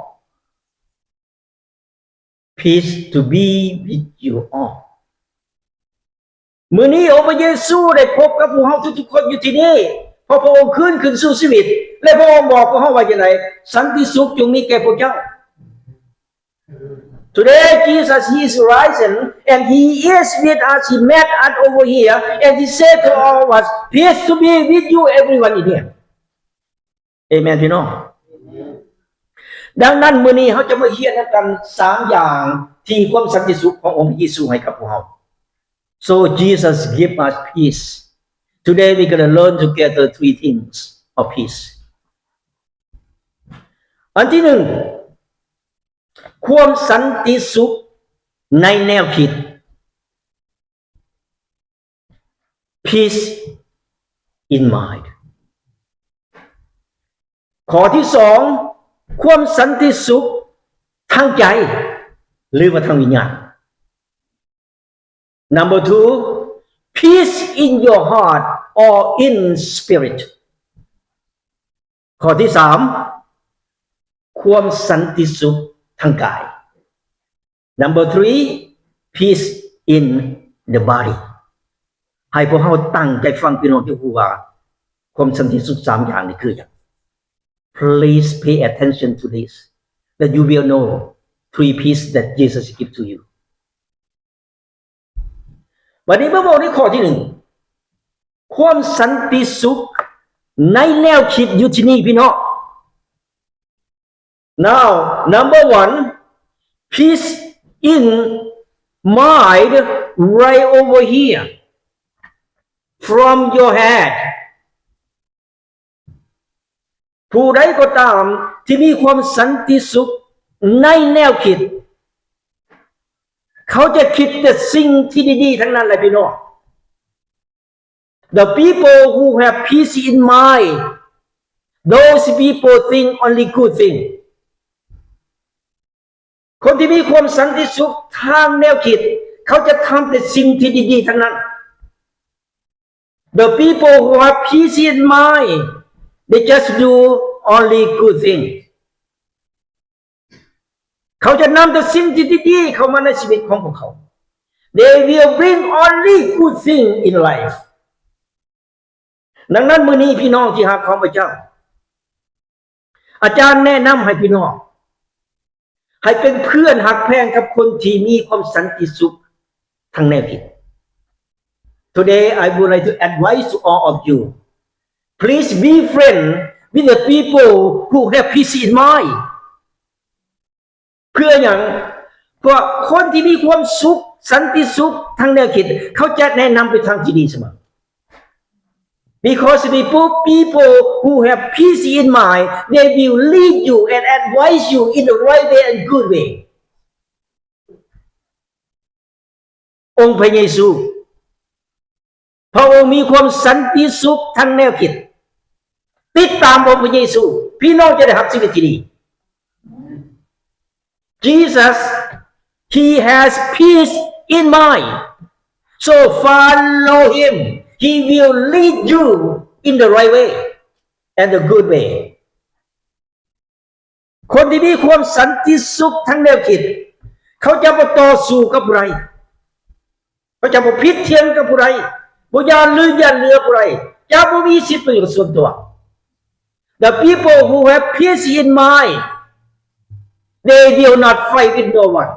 Peace to be with you all. ມື້ນີ້ອົງພະເຢຊູໄດ້ພົບກັບພວກເຮົາທຸກໆຄົນຢູ່ທີ່ນີ້ ເພາະພະອົງຄືນຂຶ້ນສູ່ຊີວິດ ແລະ ພະອົງບອກພວກເຮົາວ່າຈັ່ງໃດ? ສັນຕິສຸກຈົ່ງມີແກ່ພວກເຈົ້າ. Today Jesus, He is risen and He is with us. He met us over here and He said to all of us, "Peace to be with you everyone in here." ເອເມນ ພີ່ນ້ອງ. ດັ່ງນັ້ນ ມື້ນີ້ເຮົາຈະມາຮຽນນຳກັນສາມຢ່າງທີ່ຄວາມສັນຕິສຸກຂອງອົງພະເຢຊູໃຫ້ກັບພວກເຮົາ. So Jesus give us peace. Today we gonna learn together three things of peace. ອັນທີໜຶ່ງ ຄວາມສັນຕິສຸກໃນແນວຄິດ. Peace in mind. ຂໍ້ທີສອງ ຄວາມສັນຕິສຸກທາງໃຈ ຫຼືວ່າທາງວິນຍານ. Number two, peace in your heart or in spirit. ຂໍ້ທີສາມ ຄວາມສັນຕິສຸກທາງກາຍ. Number three, peace in the body. ໃຫ້ພວກເຮົາຕັ້ງໃຈຟັງ ພີ່ນ້ອງຈະຮູ້ວ່າ ຄວາມສັນຕິສຸກສາມຢ່າງນີ້ຄືຫຍັງ. Please pay attention to this, that you will know three peace that Jesus give to you. ບັດນີ້ມາເວົ້າໃນຂໍ້ທີໜຶ່ງ ຄວາມສັນຕິສຸກໃນແນວຄິດຢູ່ທີ່ນີ້ ພີ່ນ້ອງ. Now, number one, peace in mind right over here from your head. ຜູ້ໃດກໍຕາມທີ່ມີຄວາມສັນຕິສຸກໃນແນວຄິດ ເຂົາຈະຄິດແຕ່ສິ່ງທີ່ດີໆທັງນັ້ນແຫຼະ ພີ່ນ້ອງ. The people who have peace in mind, those people think only good thing. ຄົນທີ່ມີຄວາມສັນຕິສຸກທາງແນວຄິດ ເຂົາຈະທຳແຕ່ສິ່ງທີ່ດີໆທັງນັ້ນ. The people who have peace in mind, they just do only good thing. ເຂົາຈະນຳແຕ່ສິ່ງທີ່ດີໆເຂົ້າມາໃນຊີວິດຂອງພວກເຂົາ. They will bring only good thing in life. ດັ່ງນັ້ນ ມື້ນີ້ ພີ່ນ້ອງທີ່ຮັກຂອງພະເຈົ້າ, ອາຈານແນະນຳໃຫ້ພີ່ນ້ອງ ໃຫ້ເປັນເພື່ອນຮັກແພງກັບຄົນທີ່ມີຄວາມສັນຕິສຸກທາງແນວຄິດ. Today I would like to advise to all of you, please be friend with the people who have peace in mind. ເພື່ອຫຍັງ? ເພາະຄົນທີ່ມີຄວາມສຸກ, ສັນຕິສຸກທາງແນວຄິດ, ເຂົາຈະແນະນຳໄປທາງທີ່ດີສະເໝີ. Because people, people who have peace in mind, they will lead you and advise you in the right way and good way. ອົງພະເຢຊູ ພະອົງມີຄວາມສັນຕິສຸກທາງແນວຄິດ. ຕິດຕາມອົງພະເຢຊູ, ພີ່ນ້ອງຈະໄດ້ຮັບຊີວິດທີ່ດີ. Jesus, he has peace in mind. So follow him. He will lead you in the right way and the good way. ຄົນທີ່ມີຄວາມສັນຕິສຸກທາງແນວຄິດ, ເຂົາຈະບໍ່ຕໍ່ສູ້ກັບຜູ້ໃດ, ເຂົາຈະບໍ່ຜິດຖຽງກັບຜູ້ໃດ, ບໍ່ຢ້ານຫຼືຢ້ານເຫຼືອຜູ້ໃດ, ຈະບໍ່ມີສິດປະໂຫຍດສ່ວນຕົວ. The people who have peace in mind, they will not fight with no one.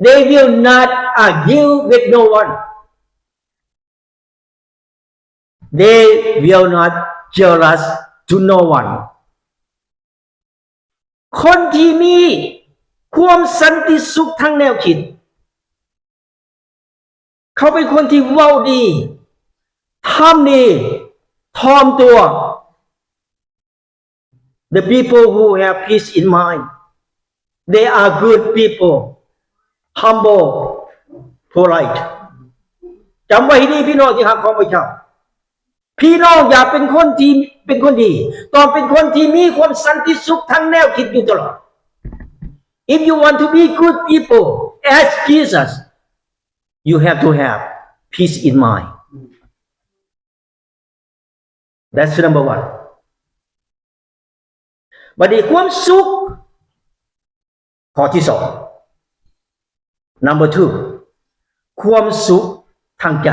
They will not argue with no one. They will not jealous to no one. ຄົນທີ່ມີຄວາມສັນຕິສຸກທາງແນວຄິດ ເຂົາເປັນຄົນທີ່ເວົ້າດີ, ທຳດີ, ຖ່ອມຕົວ. The people who have peace in mind, they are good people, humble, polite. ຈຳໄວ້ໃຫ້ດີ ພີ່ນ້ອງທີ່ຮັກຂອງພະເຈົ້າ. ພີ່ນ້ອງຢ່າເປັນຄົນທີ່ເປັນຄົນດີ, ຕ້ອງເປັນຄົນທີ່ມີຄວາມສັນຕິສຸກທາງແນວຄິດຢູ່ຕະຫຼອດ. If you want to be good people as Jesus, you have to have peace in mind. That's number one. ບັດນີ້ຄວາມສຸກ ຂໍ້ທີສອງ number two ຄວາມສຸກທາງໃຈ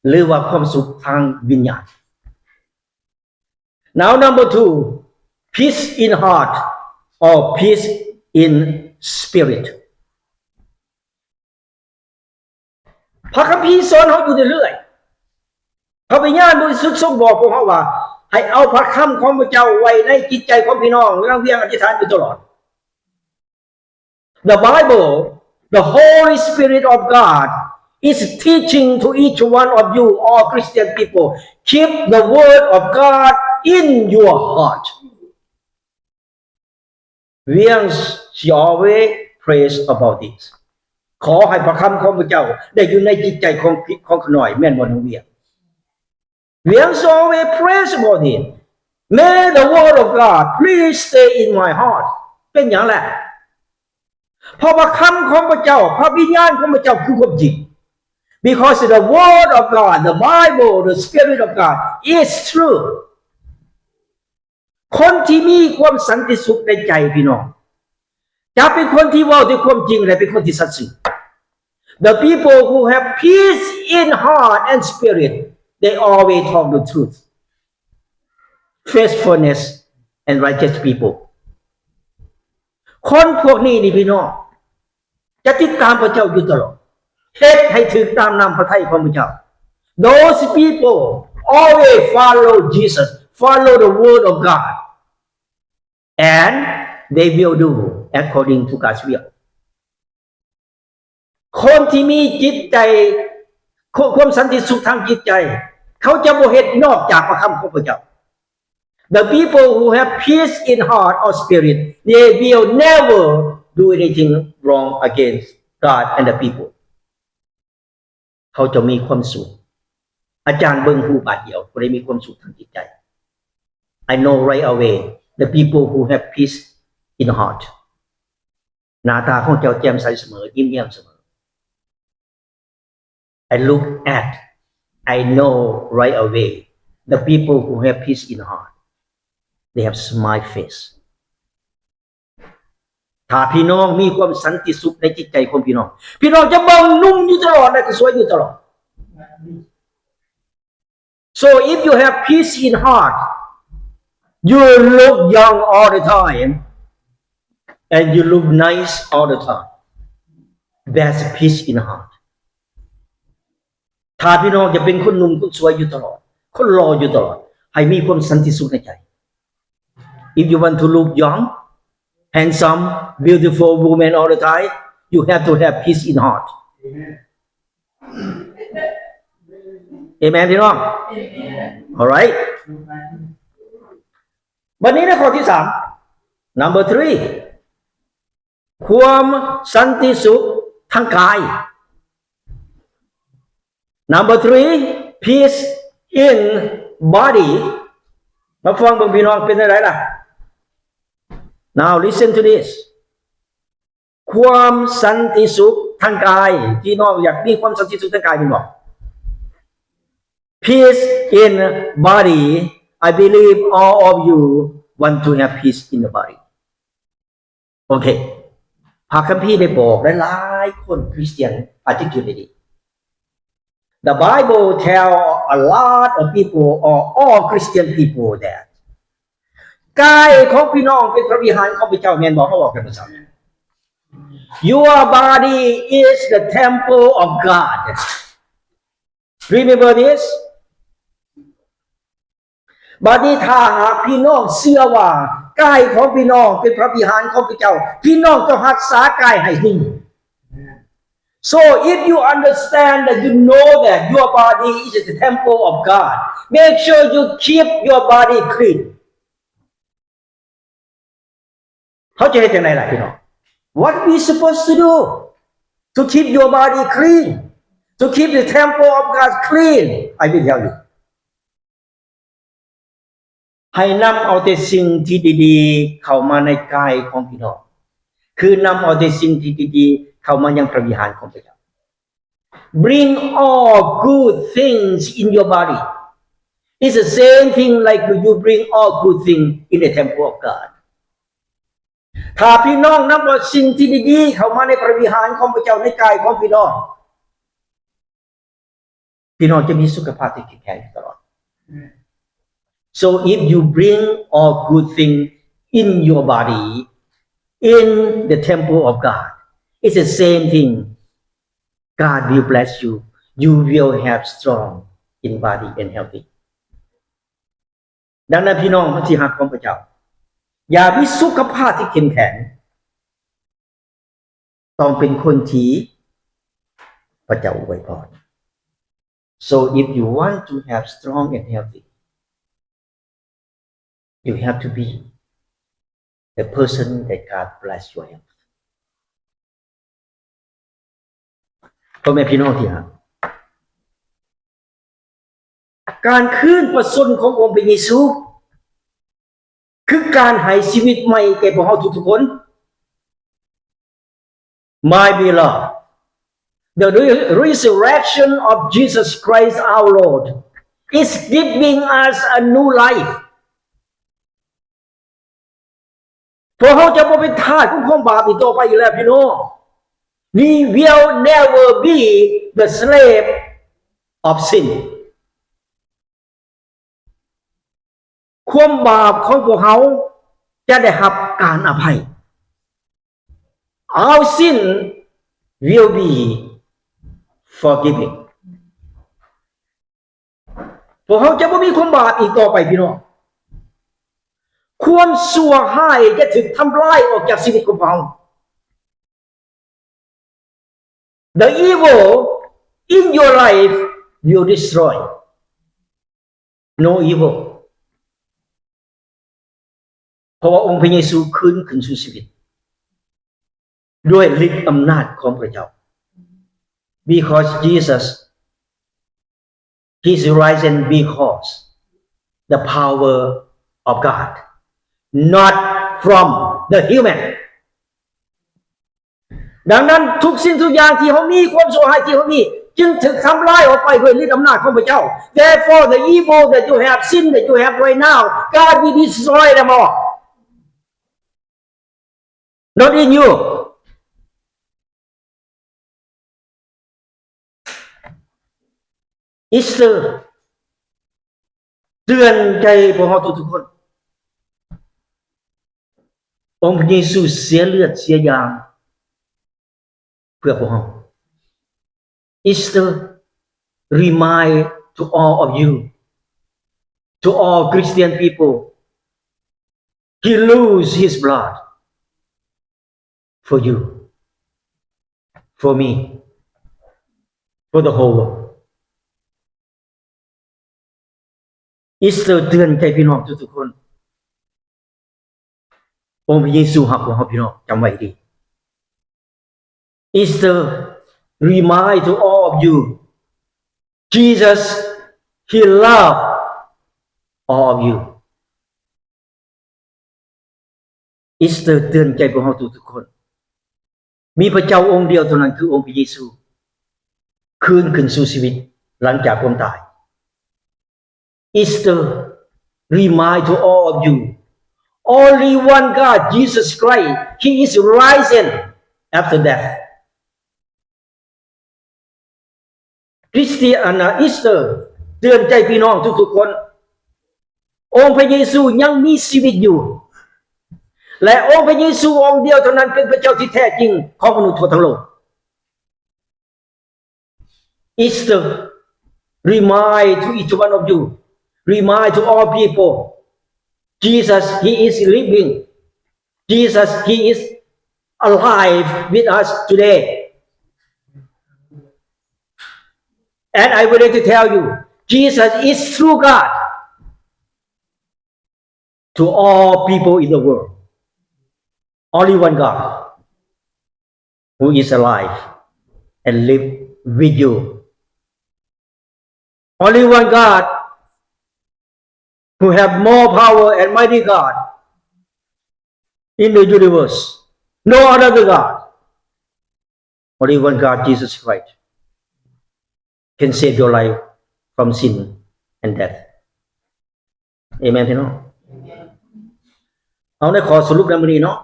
ຫຼືວ່າຄວາມສຸກທາງວິນຍານ. Now number two, peace in heart or peace in spirit. ພະຄຳພີສອນເຮົາຢູ່ເລື້ອຍໆ. ພະວິນຍານບໍລິສຸດຊົງບອກພວກເຮົາວ່າ ໃຫ້ເອົາພະຄຳຂອງພະເຈົ້າໄວ້ໃນຈິດໃຈຂອງພີ່ນ້ອງ ລະວຽງອະທິຖານຢູ່ຕະຫຼອດ. The Bible, the Holy Spirit of God is teaching to each one of you, all Christian people, keep the word of God in your heart. ວຽງ she always prays about this. ຂໍໃຫ້ພະຄຳຂອງພະເຈົ້າໄດ້ຢູ່ໃນຈິດໃຈຂອງ ຂອງຂ້ານ້ອຍ ແມ່ນບໍ່ນ້ອງວຽງ? ວຽງ she always prays about it. May the word of God please stay in my heart. ເປັນຫຍັງລະ? ເພາະວ່າຄຳຂອງພະເຈົ້າ, ພະວິນຍານຂອງພະເຈົ້າຄືຄວາມຈິງ. Because the word of God, the Bible, the Spirit of God is true. ຄົນທີ່ມີຄວາມສັນຕິສຸກໃນໃຈ ພີ່ນ້ອງ ຈະເປັນຄົນທີ່ເວົ້າແຕ່ຄວາມຈິງ ແລະ ເປັນຄົນທີ່ສັດຊື່. The people who have peace in heart and spirit, they always talk the truth, faithfulness and righteous people. ຄົນພວກນີ້ນີ້ ພີ່ນ້ອງ ຈະຕິດຕາມພະເຈົ້າຢູ່ຕະຫຼອດ, ເຮັດໃຫ້ຖືກຕາມນ້ຳພະໄທຂອງພະເຈົ້າ. Those people always follow Jesus, follow the word of God, and they will do according to God's will. ຄົນທີ່ມີຈິດໃຈ ຄ- ຄວາມສັນຕິສຸກທາງຈິດໃຈ ເຂົາຈະບໍ່ເຮັດນອກຈາກພະຄຳຂອງພະເຈົ້າ. The people who have peace in heart or spirit, they will never do anything wrong against God and the people. ເຂົາຈະມີຄວາມສຸກ. ອາຈານເບິ່ງຮູບບາດດຽວ ຜູ້ໃດມີຄວາມສຸກທາງຈິດໃຈ. I know right away the people who have peace in heart. ໜ້າຕາຂອງເຈົ້າແຈ່ມໃສສະເໝີ, ຍິ້ມແຍ້ມສະເໝີ. I look at, I know right away the people who have peace in heart. They have smile face. ຖ້າພີ່ນ້ອງມີຄວາມສັນຕິສຸກໃນຈິດໃຈຂອງພີ່ນ້ອງ, ພີ່ນ້ອງຈະເບິ່ງໜຸ່ມຢູ່ຕະຫຼອດ ແລະ ກໍສວຍຢູ່ຕະຫຼອດ. So if you have peace in heart, you look young all the time and you look nice all the time. That's peace in heart. ຖ້າພີ່ນ້ອງຈະເປັນຄົນໜຸ່ມຄົນສວຍຢູ່ຕະຫຼອດ, ຄົນຫຼໍ່ຢູ່ຕະຫຼອດ, ໃຫ້ມີຄວາມສັນຕິສຸກໃນໃຈ. If you want to look young, handsome, beautiful woman all the time, you have to have peace in heart. Amen ພີ່ນ້ອງ. All right. ບັດນີ້ໃນຂໍ້ທີສາມ number three, ຄວາມສັນຕິສຸກທາງກາຍ. Number three, peace in body. ມາຟັງເບິ່ງ ພີ່ນ້ອງເປັນຈັ່ງໃດລະ? Now listen to this. ຄວາມສັນຕິສຸກທາງກາຍ. ພີ່ນ້ອງຢາກມີຄວາມສັນຕິສຸກທາງກາຍແມ່ນບໍ່? Peace in body. I believe all of you want to have peace in the body. ໂອເຄ ພະຄຳພີໄດ້ບອກຫຼາຍໆຄົນ Christian particularly. The Bible tell a lot of people or all Christian people that ກາຍຂອງພີ່ນ້ອງເປັນພະວິຫານຂອງພະເຈົ້າ ແມ່ນບໍ່? ເຮົາເວົ້າກັນເມື່ອເຊົ້າ Your body is the temple of God. Remember this. ບັດນີ້ ຖ້າຫາກພີ່ນ້ອງເຊື່ອວ່າກາຍຂອງພີ່ນ້ອງເປັນພະວິຫານຂອງພະເຈົ້າ, ພີ່ນ້ອງຕ້ອງຮັກສາກາຍໃຫ້ດີ. So if you understand that, you know that your body is the temple of God, make sure you keep your body clean. ເຮົາຈະເຮັດຈັ່ງໃດລະພີ່ນ້ອງ? What we supposed to do to keep your body clean, to keep the temple of God clean? I will tell you. ໃຫ້ນຳເອົາແຕ່ສິ່ງທີ່ດີໆເຂົ້າມາໃນກາຍຂອງພີ່ນ້ອງ, ຄືນຳເອົາແຕ່ສິ່ງທີ່ດີໆເຂົ້າມາຍັງພະວິຫານຂອງພະເຈົ້າ. Bring all good things in your body. It's the same thing like you bring all good things in the temple of God. ຖ້າພີ່ນ້ອງນຳເອົາສິ່ງທີ່ດີໆເຂົ້າມາໃນພະວິຫານຂອງພະເຈົ້າໃນກາຍຂອງພີ່ນ້ອງ, ພີ່ນ້ອງຈະມີສຸຂະພາບທີ່ເຂັ້ມແຂງຢູ່ຕະຫຼອດ. So if you bring all good things in your body, in the temple of God, it's the same thing. God will bless you. You will have strong in body and healthy. ດັ່ງນັ້ນ ພີ່ນ້ອງທີ່ຮັກຂອງພະເຈົ້າ, ຢາກມີສຸຂະພາບທີ່ເຂັ້ມແຂງ, ຕ້ອງເປັນຄົນທີ່ພະເຈົ້າອວຍພອນ. So if you want to have strong and healthy, you have to be the person that God bless your health. ພໍ່ແມ່ພີ່ນ້ອງທີ່ຮັກ, ການຄືນພະຊົນຂອງອົງພະເຢຊູ ຄືການໃຫ້ຊີວິດໃໝ່ແກ່ພວກເຮົາທຸກໆຄົນ. My beloved, the re-, resurrection of Jesus Christ our Lord is giving us a new life. ພວກເຮົາຈະບໍ່ເປັນທາດຂອງຄວາມບາບອີກຕໍ່ໄປອີກແລ້ວ ພີ່ນ້ອງ. We will never be the slave of sin. ຄວາມບາບຂອງພວກເຮົາຈະໄດ້ຮັບການອະໄພ. Our sin will be forgiven. ພວກເຮົາຈະບໍ່ມີຄວາມບາບອີກຕໍ່ໄປ ພີ່ນ້ອງ. ຄວາມຊົ່ວຮ້າຍຈະຖືກທຳລາຍອອກຈາກຊີວິດຂອງພວກເຮົາ. The evil in your life will destroy. No evil. ເພາະວ່າອົງພະເຢຊູຄືນຂຶ້ນສູ່ຊີວິດ ດ້ວຍລິດອຳນາດຂອງພະເຈົ້າ. Because Jesus, He's risen because the power of God, not from the human. ດັ່ງນັ້ນ ທຸກສິ່ງທຸກຢ່າງທີ່ເຮົາມີ, ຄວາມຊົ່ວຮ້າຍທີ່ເຮົາມີ, ຈຶ່ງຖືກທຳລາຍອອກໄປດ້ວຍລິດອຳນາດຂອງພະເຈົ້າ. Therefore, the evil that you have, sin that you have right now, God will destroy them all. Not in you. Easter ເຕືອນໃຈພວກເຮົາທຸກໆຄົນ. ອົງພະເຢຊູເສຍເລືອດເສຍຢາງເພື່ອພວກເຮົາ. Easter remind to all of you, to all Christian people, He lose His blood for you, for me, for the whole world. Easter ເຕືອນໃຈພີ່ນ້ອງທຸກໆຄົນ. ອົງພະເຢຊູຮັກພວກເຮົາ ພີ່ນ້ອງ, ຈຳໄວ້ໃຫ້ດີ. Easter remind to all of you, Jesus, He love all of you. Easter ເຕືອນໃຈພວກເຮົາທຸກໆຄົນ. ມີພະເຈົ້າອົງດຽວເທົ່ານັ້ນ ຄືອົງພະເຢຊູ ຄືນຂຶ້ນສູ່ຊີວິດຫຼັງຈາກຄວາມຕາຍ. Easter remind to all of you, only one God, Jesus Christ, He is risen after death. Christian, uh, Easter ເຕືອນໃຈພີ່ນ້ອງທຸກໆຄົນ, ອົງພະເຢຊູຍັງມີຊີວິດຢູ່ ແລະ ອົງພະເຢຊູອົງດຽວເທົ່ານັ້ນເປັນພະເຈົ້າທີ່ແທ້ຈິງຂອງມະນຸດທົ່ວທັງໂລກ. Easter, remind to each one of you, remind to all people, Jesus, He is living. Jesus, He is alive with us today. And I would like to tell you, Jesus is true God to all people in the world. Only one God who is alive and live with you. Only one God who have more power and mighty God in the universe. No other God. Only one God, Jesus Christ, can save your life from sin and death. ເອເມນ ພີ່ນ້ອງ. ເຮົາໄດ້ຂໍສະຫຼຸບໃນມື້ນີ້ເນາະ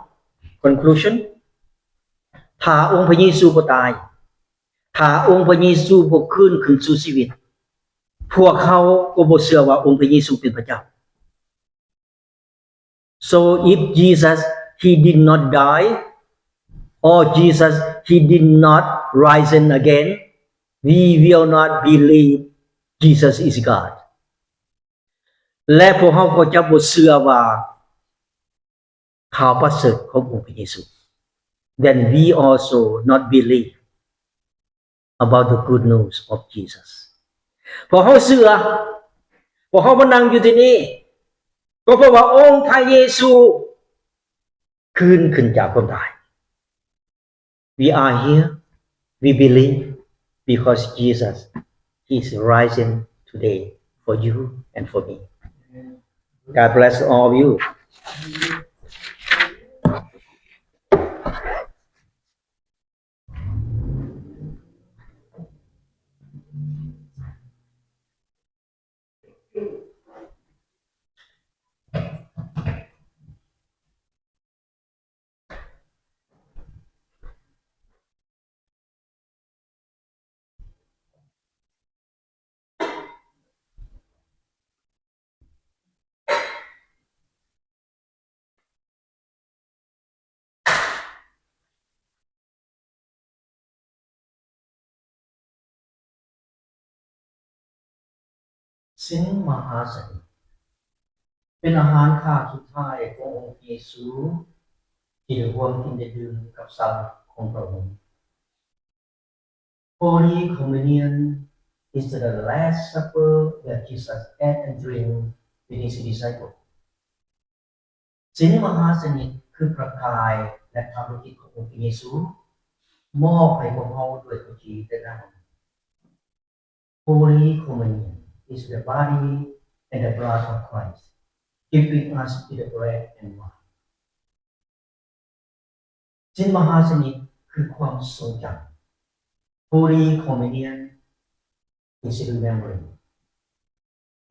conclusion. ຖ້າອົງພະເຢຊູບໍ່ຕາຍ, ຖ້າອົງພະເຢຊູບໍ່ຄືນຂຶ້ນສູ່ຊີວິດ, ພວກເຮົາກໍບໍ່ເຊື່ອວ່າອົງພະເຢຊູເປັນພະເຈົ້າ. So if Jesus, He did not die, or Jesus, He did not risen again, we will not believe Jesus is God. ແລະ ພວກເຮົາກໍຈະບໍ່ເຊື່ອວ່າຂ່າວປະເສີດຂອງອົງພະເຢຊູ. Then we also not believe about the good news of Jesus. ພວກເຮົາເຊື່ອ, ພວກເຮົາມານັ່ງຢູ່ທີ່ນີ້ ກໍເພາະວ່າອົງພະເຢຊູຄືນຂຶ້ນຈາກຄວາມຕາຍ. We are here, we believe, because Jesus is rising today for you and for me. God bless all of you. ເສັ້ນມະຫາຊະນິດ ເປັນອາຫານຄາບສຸດທ້າຍຂອງອົງພະເຢຊູ ທີ່ໄດ້ຮ່ວມກິນໄດ້ດື່ມກັບສັງຂອງພະອົງ. Holy Communion is the Last Supper that Jesus ate and drank with his disciples. ເສັ້ນມະຫາຊະນິດຄືພະກາຍ ແລະ ພະໂລຫິດຂອງອົງພະເຢຊູ ມອບໃຫ້ພວກເຮົາດ້ວຍພະຈິດ ແລະ ນ້ຳ. Holy Communion is the body and the blood of Christ, giving us the bread and wine. ເສັ້ນມະຫາຊະນິດຄືຄວາມຊົງຈຳ. Holy Communion is remembering.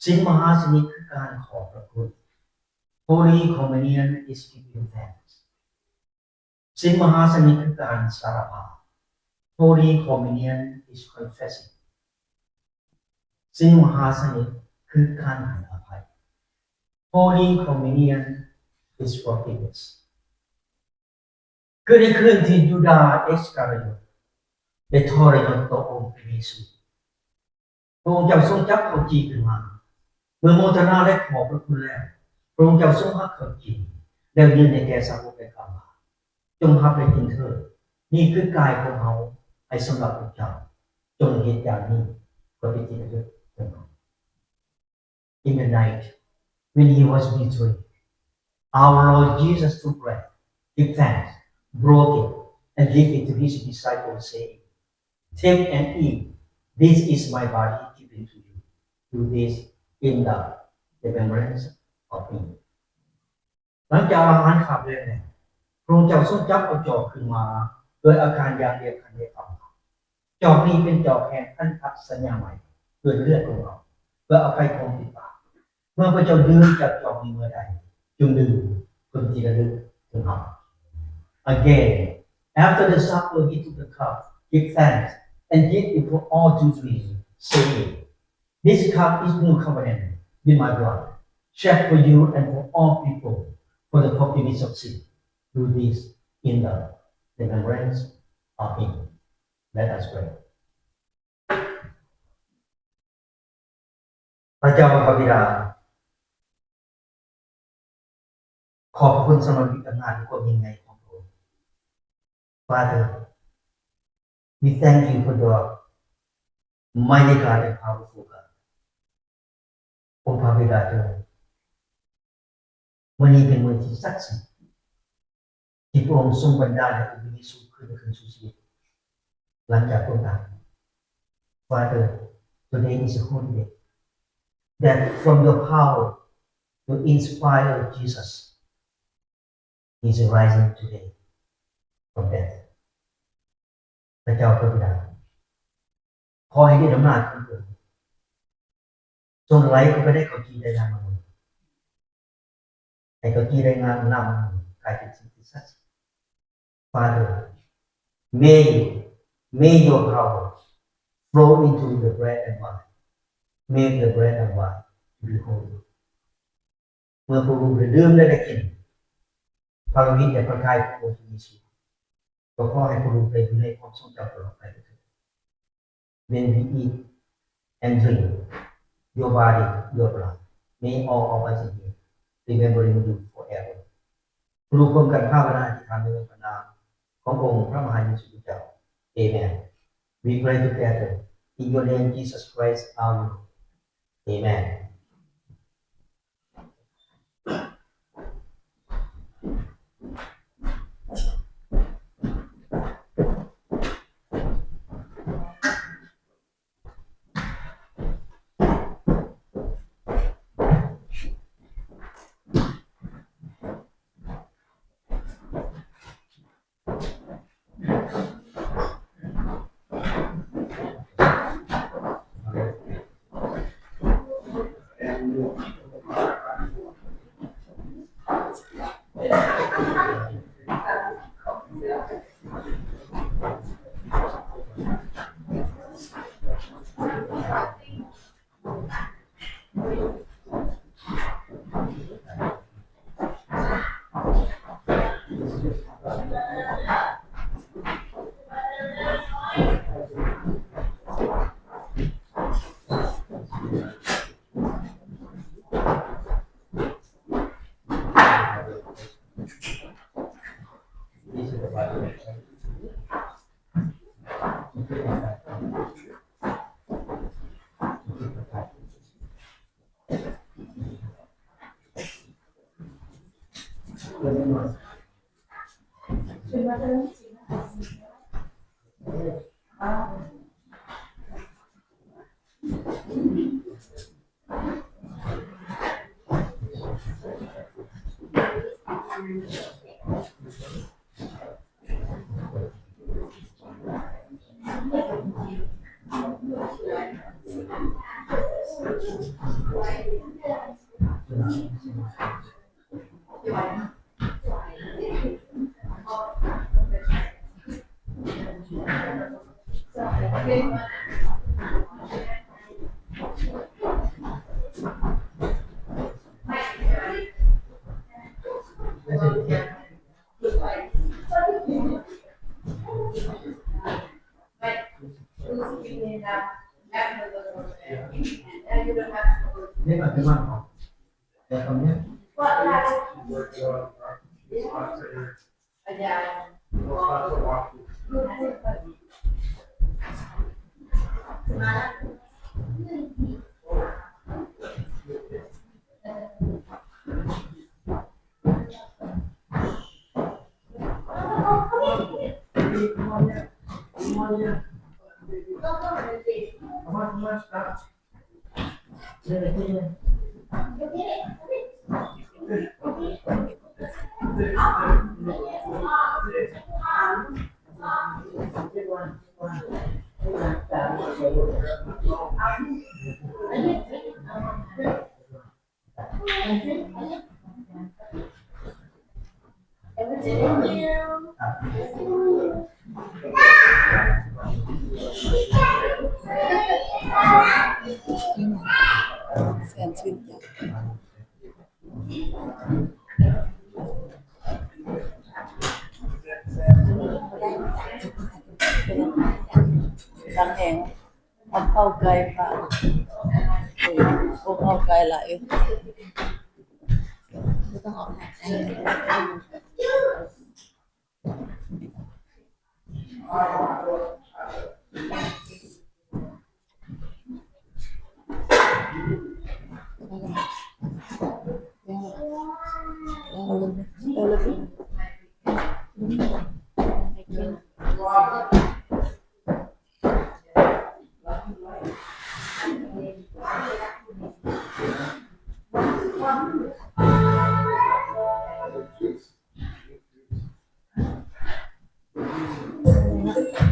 ເສັ້ນມະຫາຊະນິດຄືການຂອບພະຄຸນ. Holy Communion is giving thanks. ເສັ້ນມະຫາຊະນິດຄືການສາລະພາບ. Holy Communion is confessing. ເສັ້ນມະຫາຊະນິດຄືການໃຫ້ອະໄພ. Holy Communion is forgiveness. ຄືໃນຄືນທີ່ຢູດາອິດສະກາຣິໂອດໄດ້ທໍລະຍົດຕໍ່ອົງພະເຢຊູ, ພະອົງເຈົ້າຊົງຈັບເຂົ້າຈີ່ຂຶ້ນມາ. ເມື່ອໂມທະນາ ແລະ ຂອບພະຄຸນແລ້ວ, ພະອົງເຈົ້າຊົງຫັກເຂົ້າຈີ່ ແລ້ວຍື່ນໃຫ້ແກ່ສາວົກ ແລະ ກ່າວວ່າ, ຈົ່ງຮັບ ແລະ ກິນເຖີ້. ນີ້ຄືກາຍຂອງເຮົາ ໃຫ້ສຳລັບພວກເຈົ້າ. ຈົ່ງເຮັດຢ່າງນີ້ ເພື່ອເປັນທີ່ລະລຶກເຖິງເຮົາ. In the night, when he was betrayed, our Lord Jesus took bread, gave thanks, broke it, and gave it to his disciples, saying, "Take and eat. This is my body given to you. Do this in the remembrance of me." ຫຼັງຈາກອາຫານຄາບແລງແລ້ວ, ພະອົງເຈົ້າຊົງຈັບເອົາຈອກຂຶ້ນມາ ດ້ວຍອາການຢ່າງດຽວກັນ ແລະ ກ່າວວ່າ, "ຈອກນີ້ເປັນຈອກແຫ່ງພັນທະສັນຍາໃໝ່ ດ້ວຍເລືອດຂອງເຮົາ ເພື່ອອະໄພຄວາມຜິດບາບ. ເມື່ອພວກເຈົ້າດື່ມຈາກຈອກນີ້ເມື່ອໃດ, ຈົ່ງດື່ມເປັນທີ່ລະລຶກເຖິງເຮົາ." Again, after the supper, he took the cup, gave thanks, and gave it for all to drink, saying, This cup is new covenant with my blood, shed for you and for all people for the forgiveness of sin. Do this in the remembrance of me. Let us pray. ພະເຈົ້າພະບິດາ ຂອບພະຄຸນສຳລັບອຳນາດ ແລະ ຄວາມຍິ່ງໃຫຍ່ຂອງພະອົງ. Father, we thank you for your mighty God and powerful God. ອົງພະບິດາເອີຍ, ມື້ນີ້ເປັນມື້ທີ່ສັກສິດ ທີ່ພະອົງຊົງບັນດານໃຫ້ອົງພະເຢຊູຂຶ້ນ ຂຶ້ນສູ່ຊີວິດ ຫຼັງຈາກຄົນຕາຍ. Father, today is a holy day, that from your power to inspire Jesus is rising today from death. ພະເຈົ້າພະບິດາ ຂໍໃຫ້ລິດອຳນາດຂອງພະອົງ ຈົ່ງໄຫຼເຂົ້າໄປໃນເຂົ້າຈີ່ໄຕຣະນ້ຳມັນ ໃຫ້ເຂົ້າຈີ່ໄຕຣະນ້ຳມັນກາຍເປັນສິ່ງທີ່ສັກສິດ. Father, may, may your power flow into the bread and wine. Make the bread and wine to be holy. ເມື່ອພວກລູກໄດ້ດື່ມ ແລະ ໄດ້ກິນພະໂລຫິດ ແລະ ພະກາຍຂອງອົງພະເຢຊູ, ກໍຂໍໃຫ້ພວກລູກໄດ້ຢູ່ໃນຄວາມຊົງຈຳຕະຫຼອດໄປເທີດ. When we eat and drink your body, your blood, may all of us in here remembering you forever. ພວກລູກຮ່ວມກັນພາວະນາອະທິຖານໃນພະນາມຂອງອົງພະມະຫາເຢຊູຄຣິດເຈົ້າ. Amen. We pray together in your name, Jesus Christ, our Lord. Amen. ແຮງ ເອົາເຂົ້າໃກ້ປາກ ໂອ້ ເຂົ້າໃກ້ຫຼາຍ.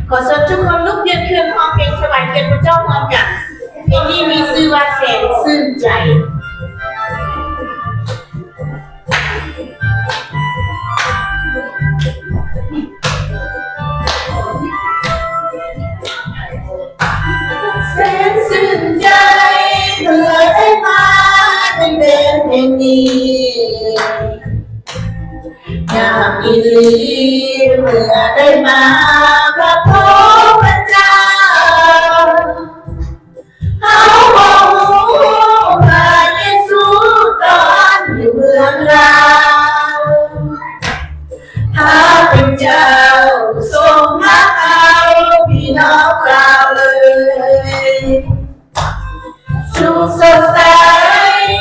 ຂໍເຊີນທຸກຄົນລຸກຍືນຂຶ້ນ ຮ້ອງເພງຖວາຍກຽດພະເຈົ້າຮ່ວມກັນ. ເພງນີ້ມີຊື່ວ່າ ແສນຊື່ນໃຈ. ແສນຊື່ນໃຈ ເມື່ອໄດ້ມາໃນແດນແຫ່ງນີ້. ງາມອີ່ຫຼີ ເມື່ອໄດ້ມາ ມາພົບພະເຈົ້າ. ເຮົາບໍ່ຮູ້ພະເຢຊູຕອນຢູ່ເມືອງລາວ ພະເປັນເຈົ້າຊົງຮັກເອົາພີ່ນ້ອງລາວເອີຍ. ສຸກສົດໃສ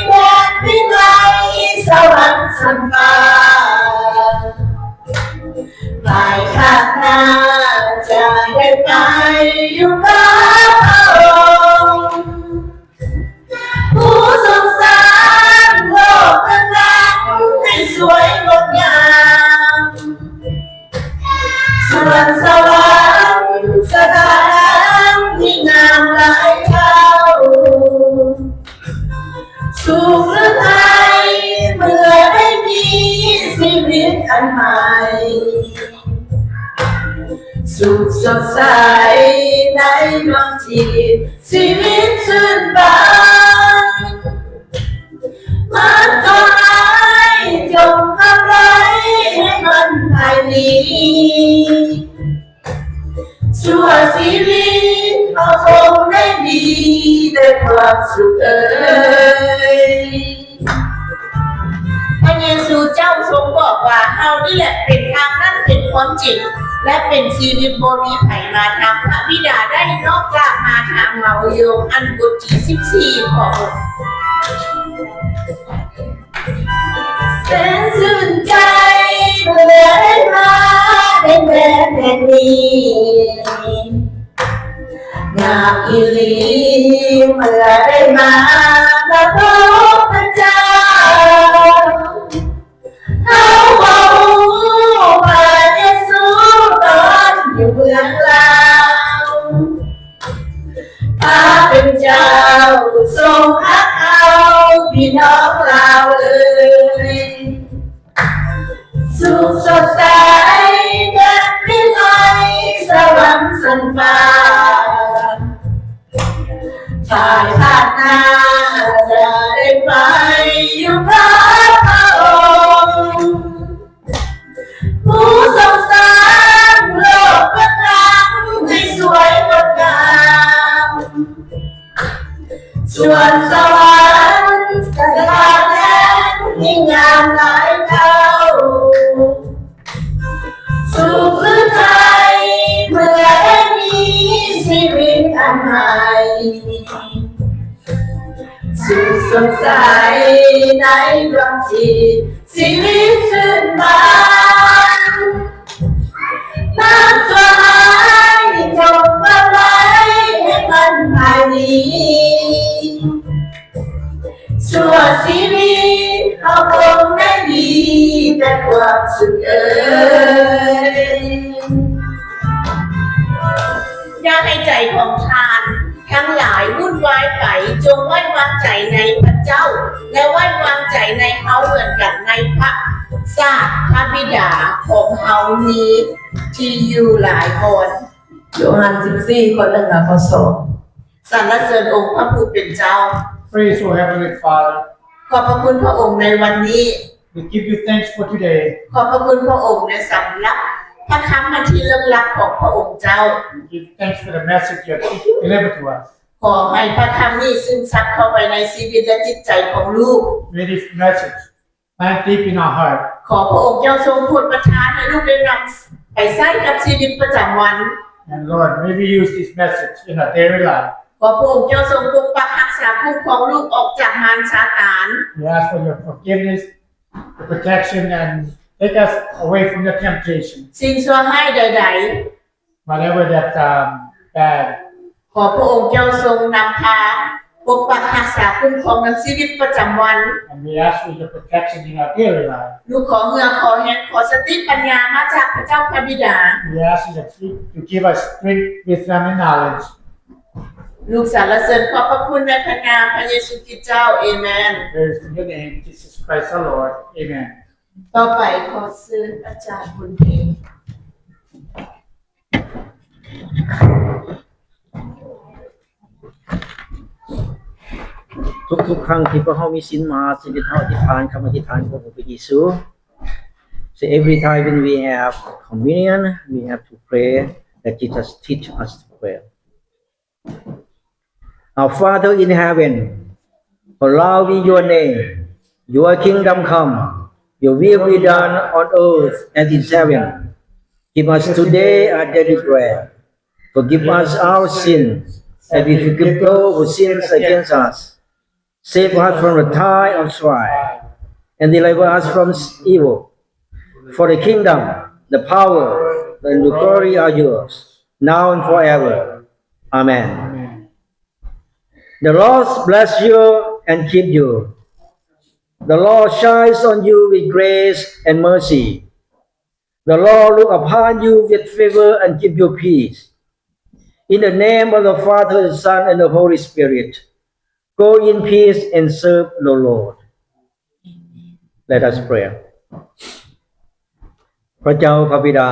ແດນວິໄລສະຫວັນຊັ້ນຟ້າ ພາຍພາກໜ້າຈະໄດ້ໄປຢູ່ກັບພະອົງ ຜູ້ຊົງສ້າງໂລກເບື້ອງຫຼັງໃຫ້ສວຍງົດງາມ. ສວນສະຫວັນສະຖານທີ່ງາມຫຼາຍເທົ່າ ສຸກຫຼືໄທເມື່ອໄດ້ມີຊີວິດອັນໃໝ່ ສຸກສົດໃສໃນດວງຈິດ ຊີວິດຊື່ນບານ. ມັນກໍຮ້າຍ ຈົ່ງຂັບໄລ່ໃຫ້ມັນພາຍໜີ ຊົ່ວຊີວິດເຮົາຄົງໄດ້ມີແຕ່ຄວາມສຸກເອີຍ. ພະເຢຊູເຈົ້າຊົງບອກວ່າ ເຮົານີ້ແຫຼະເປັນທາງນັ້ນ ເປັນຄວາມຈິງ ແລະ ເປັນຊີວິດ. ບໍ່ມີໃຜມາທາງພະບິດາໄດ້ ນອກຈາກມາທາງເຮົາ. ໂຢຮານ ບົດທີສິບສີ່ ຂໍ້ຫົກ. ແສນຊື່ນໃຈເມື່ອໄດ້ມາໃນແດນແຫ່ງນີ້ ງາມອີ່ຫຼີເມື່ອໄດ້ມາ ມາພົບພະເຈົ້າ. ເຮົາບໍ່ຮູ້ພະເຢຊູຕອນຢູ່ເມືອງລາວ ພະເປັນເຈົ້າຊົງຮັກເອົາພີ່ນ້ອງລາວເອີຍ. ສຸກສົດໃສແດນວິໄລສະຫວັນຊັ້ນຟ້າ ພາຍພາກໜ້າຈະໄດ້ໄປຢູ່ກັບພະອົງ. ຜູ້ຊົງສ້າງໂລກເບື້ອງຫຼັງໃຫ້ສວຍງົດງາມ ສວນສະຫວັນສະຖານທີ່ງາມຫຼາຍເທົ່າ ສຸກຫຼືໄທເມື່ອໄດ້ມີຊີວິດອັນໃໝ່ ສຸກສົດໃສໃນດວງຈິດ ຊີວິດຊື່ນບານ. ມັນຊົ່ວຮ້າຍ ຈົ່ງຂັບໄລ່ໃຫ້ມັນພາຍໜີ ຊົ່ວຊີວິດເຮົາຄົງໄດ້ມີແຕ່ຄວາມສຸກເອີຍ. ຢ່າໃຫ້ໃຈຂອງທ່ານທັງຫຼາຍວຸ່ນວາຍໄປ, ຈົ່ງໄວ້ວາງໃຈໃນພະເຈົ້າ ແລະ ໄວ້ວາງໃຈໃນເຮົາເໝືອນກັນ ໃນພະຊາດພະບິດາຂອງເຮົາມີທີ່ຢູ່ຫຼາຍບ່ອນ. ໂຢຮານ ສິບສີ່ ຂໍ້ ໜຶ່ງ ຫາ ຂໍ້ ສອງ. ສັນລະເສີນອົງພະຜູ້ເປັນເຈົ້າ. Praise, O Heavenly Father. ຂອບພະຄຸນພະອົງໃນວັນນີ້. We give you thanks for today. ຂອບພະຄຸນພະອົງໃນສຳລັບ ພະຄຳອັນທີ່ເລິກລັບຂອງພະອົງເຈົ້າ. We give thanks for the message you have delivered to us. ຂໍໃຫ້ພະຄຳນີ້ຊຶມຊັບເຂົ້າໄປໃນຊີວິດ ແລະ ຈິດໃຈຂອງລູກ. May this message plant deep in our heart. ຂໍພະອົງເຈົ້າຊົງໂປດປະທານໃຫ້ລູກໄດ້ນຳໄປໃຊ້ກັບຊີວິດປະຈຳວັນ. And Lord, may we use this message in our daily life. ຂໍພະອົງເຈົ້າຊົງປົກປັກຮັກສາຄຸ້ມຄອງລູກອອກຈາກມານຊາຕານ. We ask for your forgiveness, your protection, and take us away from the temptation. ສິ່ງຊົ່ວຮ້າຍໃດໆ Whatever that, um, bad. ຂໍພະອົງເຈົ້າຊົງນຳພາປົກປັກຮັກສາຄຸ້ມຄອງນຳຊີວິດປະຈຳວັນ. And we ask for your protection in our daily life. ລູກຂໍເຫື່ອຂໍແຮງ ຂໍສະຕິປັນຍາມາຈາກພະເຈົ້າພະບິດາ. We ask you to give, to give us strength, wisdom, and knowledge. ລູກສັນລະເສີນຂອບພະຄຸນໃນພະນາມພະເຢຊູຄຣິດເຈົ້າ. ເອເມນ. Praise to your name, Jesus Christ our Lord. Amen. ຕໍ່ໄປຂໍເຊີນອາຈານບຸນເພັງ. ທຸກໆຄັ້ງທີ່ພວກເຮົາມີສິນມາ, ຊີວິດເຮົາອະທິຖານຄຳອະທິຖານຂອງພະເຢຊູ. So every time when we have communion, we have to pray that Jesus teach us to pray. Our Father in heaven, hallowed be your name. Your kingdom come. Your will be done on earth as in heaven. Give us today our daily bread. Forgive us our sins, as we forgive those who sins against us. Save us from the time of strife, and deliver us from evil. For the kingdom, the power, and the glory are yours, now and forever. Amen. The Lord bless you and keep you. The Lord shines on you with grace and mercy. The Lord look upon you with favor and give you peace. In the name of the Father, the Son, and the Holy Spirit, go in peace and serve the Lord. Let us pray. ພະເຈົ້າພະບິດາ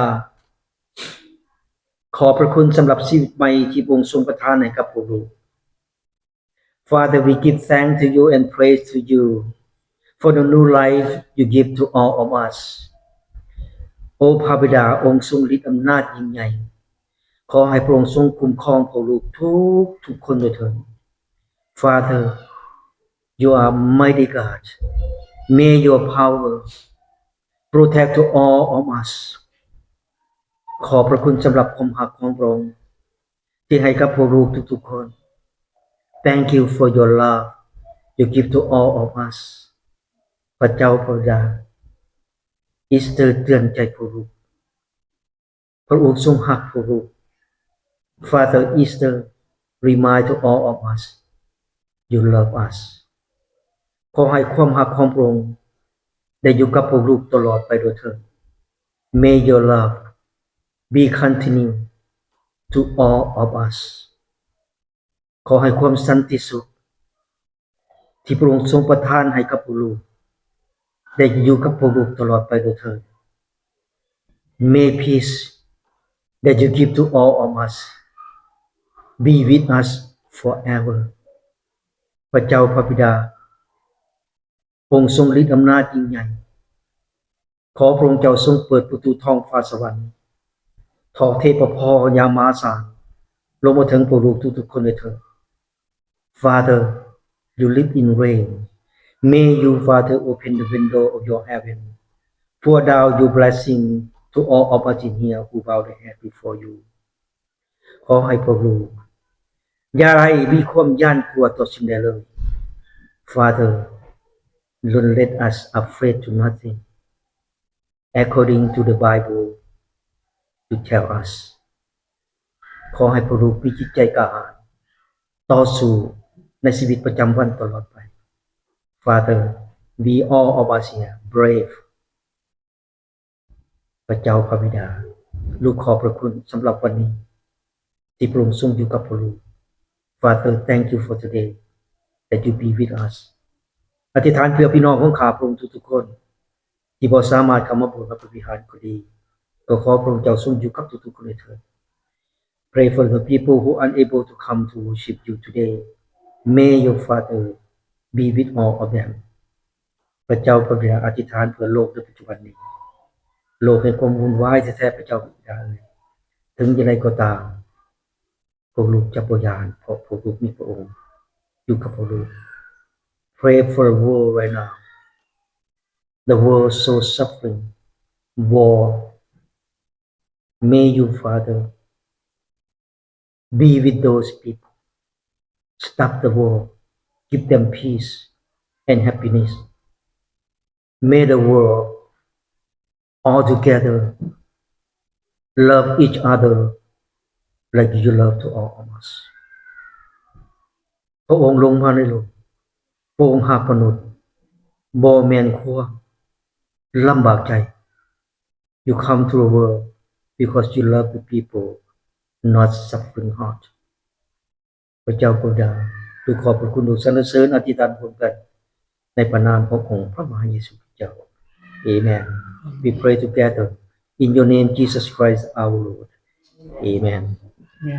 ຂອບພະຄຸນສຳລັບຊີວິດໃໝ່ທີ່ພະອົງຊົງປະທານໃຫ້ກັບພວກລູກ. Father, we give thanks to you and praise to you for the new life you give to all of us. ໂອ ພະບິດາ, ອົງຊົງລິດອຳນາດຍິ່ງໃຫຍ່, ຂໍໃຫ້ພະອົງຊົງຄຸ້ມຄອງພວກລູກທຸກໆຄົນດ້ວຍເທີ້ນ. Father, you are mighty God. May your power protect to all of us. ຂອບພະຄຸນສຳລັບຄວາມຮັກຂອງພະອົງ ທີ່ໃຫ້ກັບພວກລູກທຸກໆຄົນ. Thank you for your love you give to all of us. ພະເຈົ້າພະບິດາ, ອີສເຕີເຕືອນໃຈພວກລູກ. ພະອົງຊົງຮັກພວກລູກ. Father Easter remind to all of us you love us. ຂໍໃຫ້ຄວາມຮັກຂອງພະອົງໄດ້ຢູ່ກັບພວກລູກຕະຫຼອດໄປດ້ວຍເທີ້ນ. May your love be continue to all of us. ຂໍໃຫ້ຄວາມສັນຕິສຸກທີ່ພະອົງຊົງປະທານໃຫ້ກັບພວກລູກ ໄດ້ຢູ່ກັບພວກລູກຕະຫຼອດໄປດ້ວຍເທີ້ນ. May peace that you give to all of us be with us forever. ພະເຈົ້າພະບິດາ ອົງຊົງລິດອຳນາດຍິ່ງໃຫຍ່. ຂໍພະອົງເຈົ້າຊົງເປີດປະຕູທ້ອງຟ້າສະຫວັນ, ຖອກເທພະພອນຢ່າງມະຫາສານລົງມາເຖິງພວກລູກທຸກໆຄົນດ້ວຍເທີ້ນ. Father, you live in reign. May you, Father, open the window of your heaven, pour down your blessing to all of us in here who bow their head before you. ຂໍໃຫ້ພວກລູກຢ່າໄດ້ມີຄວາມຢ້ານກົວຕໍ່ສິ່ງໃດເລີຍ. Father, don't let us afraid to nothing. According to the Bible, you tell us. ຂໍໃຫ້ພວກລູກມີຈິດໃຈກ້າຫານ ຕໍ່ສູ້ໃນຊີວິດປະຈຳວັນຕະຫຼອດໄປ. Father, we all of us here brave. ພະເຈົ້າພະບິດາ, ລູກຂອບພະຄຸນສຳລັບວັນນີ້ ທີ່ພະອົງຊົງຢູ່ກັບພວກລູກ. Father, thank you for today that you be with us. ອະທິຖານເພື່ອພີ່ນ້ອງຂອງຂ້າພະອົງທຸກໆຄົນ ທີ່ບໍ່ສາມາດເຂົ້າມາໂບດ ມາພະວິຫານກໍດີ, ກໍຂໍພະອົງເຈົ້າຊົງຢູ່ກັບທຸກໆຄົນດ້ວຍເທີ້ນ. Pray for the people who unable to come to worship you today. May your Father be with all of them. ພະເຈົ້າພະບິດາ ອະທິຖານເພື່ອໂລກໃນປັດຈຸບັນນີ້. ໂລກແຫ່ງຄວາມວຸ່ນວາຍແທ້ໆ ພະເຈົ້າບິດາເອີຍ. ເຖິງຢ່າງໃດກໍຕາມ ພວກລູກຈະບໍ່ຢ້ານ ເພາະພວກລູກມີພະອົງຢູ່ກັບພວກລູກ. Pray for the world right now. The world so suffering. War. May you, Father, be with those people. Stop the war. Give them peace and happiness. May the world all together love each other like you love to all of us. ພະອົງລົງມາໃນໂລກ, ພະອົງຮັກມະນຸດ, ບໍ່ແມ່ນຄວາມລຳບາກໃຈ. You come to the world because you love the people, not suffering heart. ພະເຈົ້າພະບິດາ ລູກຂອບພະຄຸນ ລູກສັນລະເສີນອະທິຖານຮ່ວມກັນ ໃນພະນາມຂອງອົງພະມະຫາເຢຊູຄຣິສເຈົ້າ. Amen. We pray together in your name, Jesus Christ our Lord. Amen.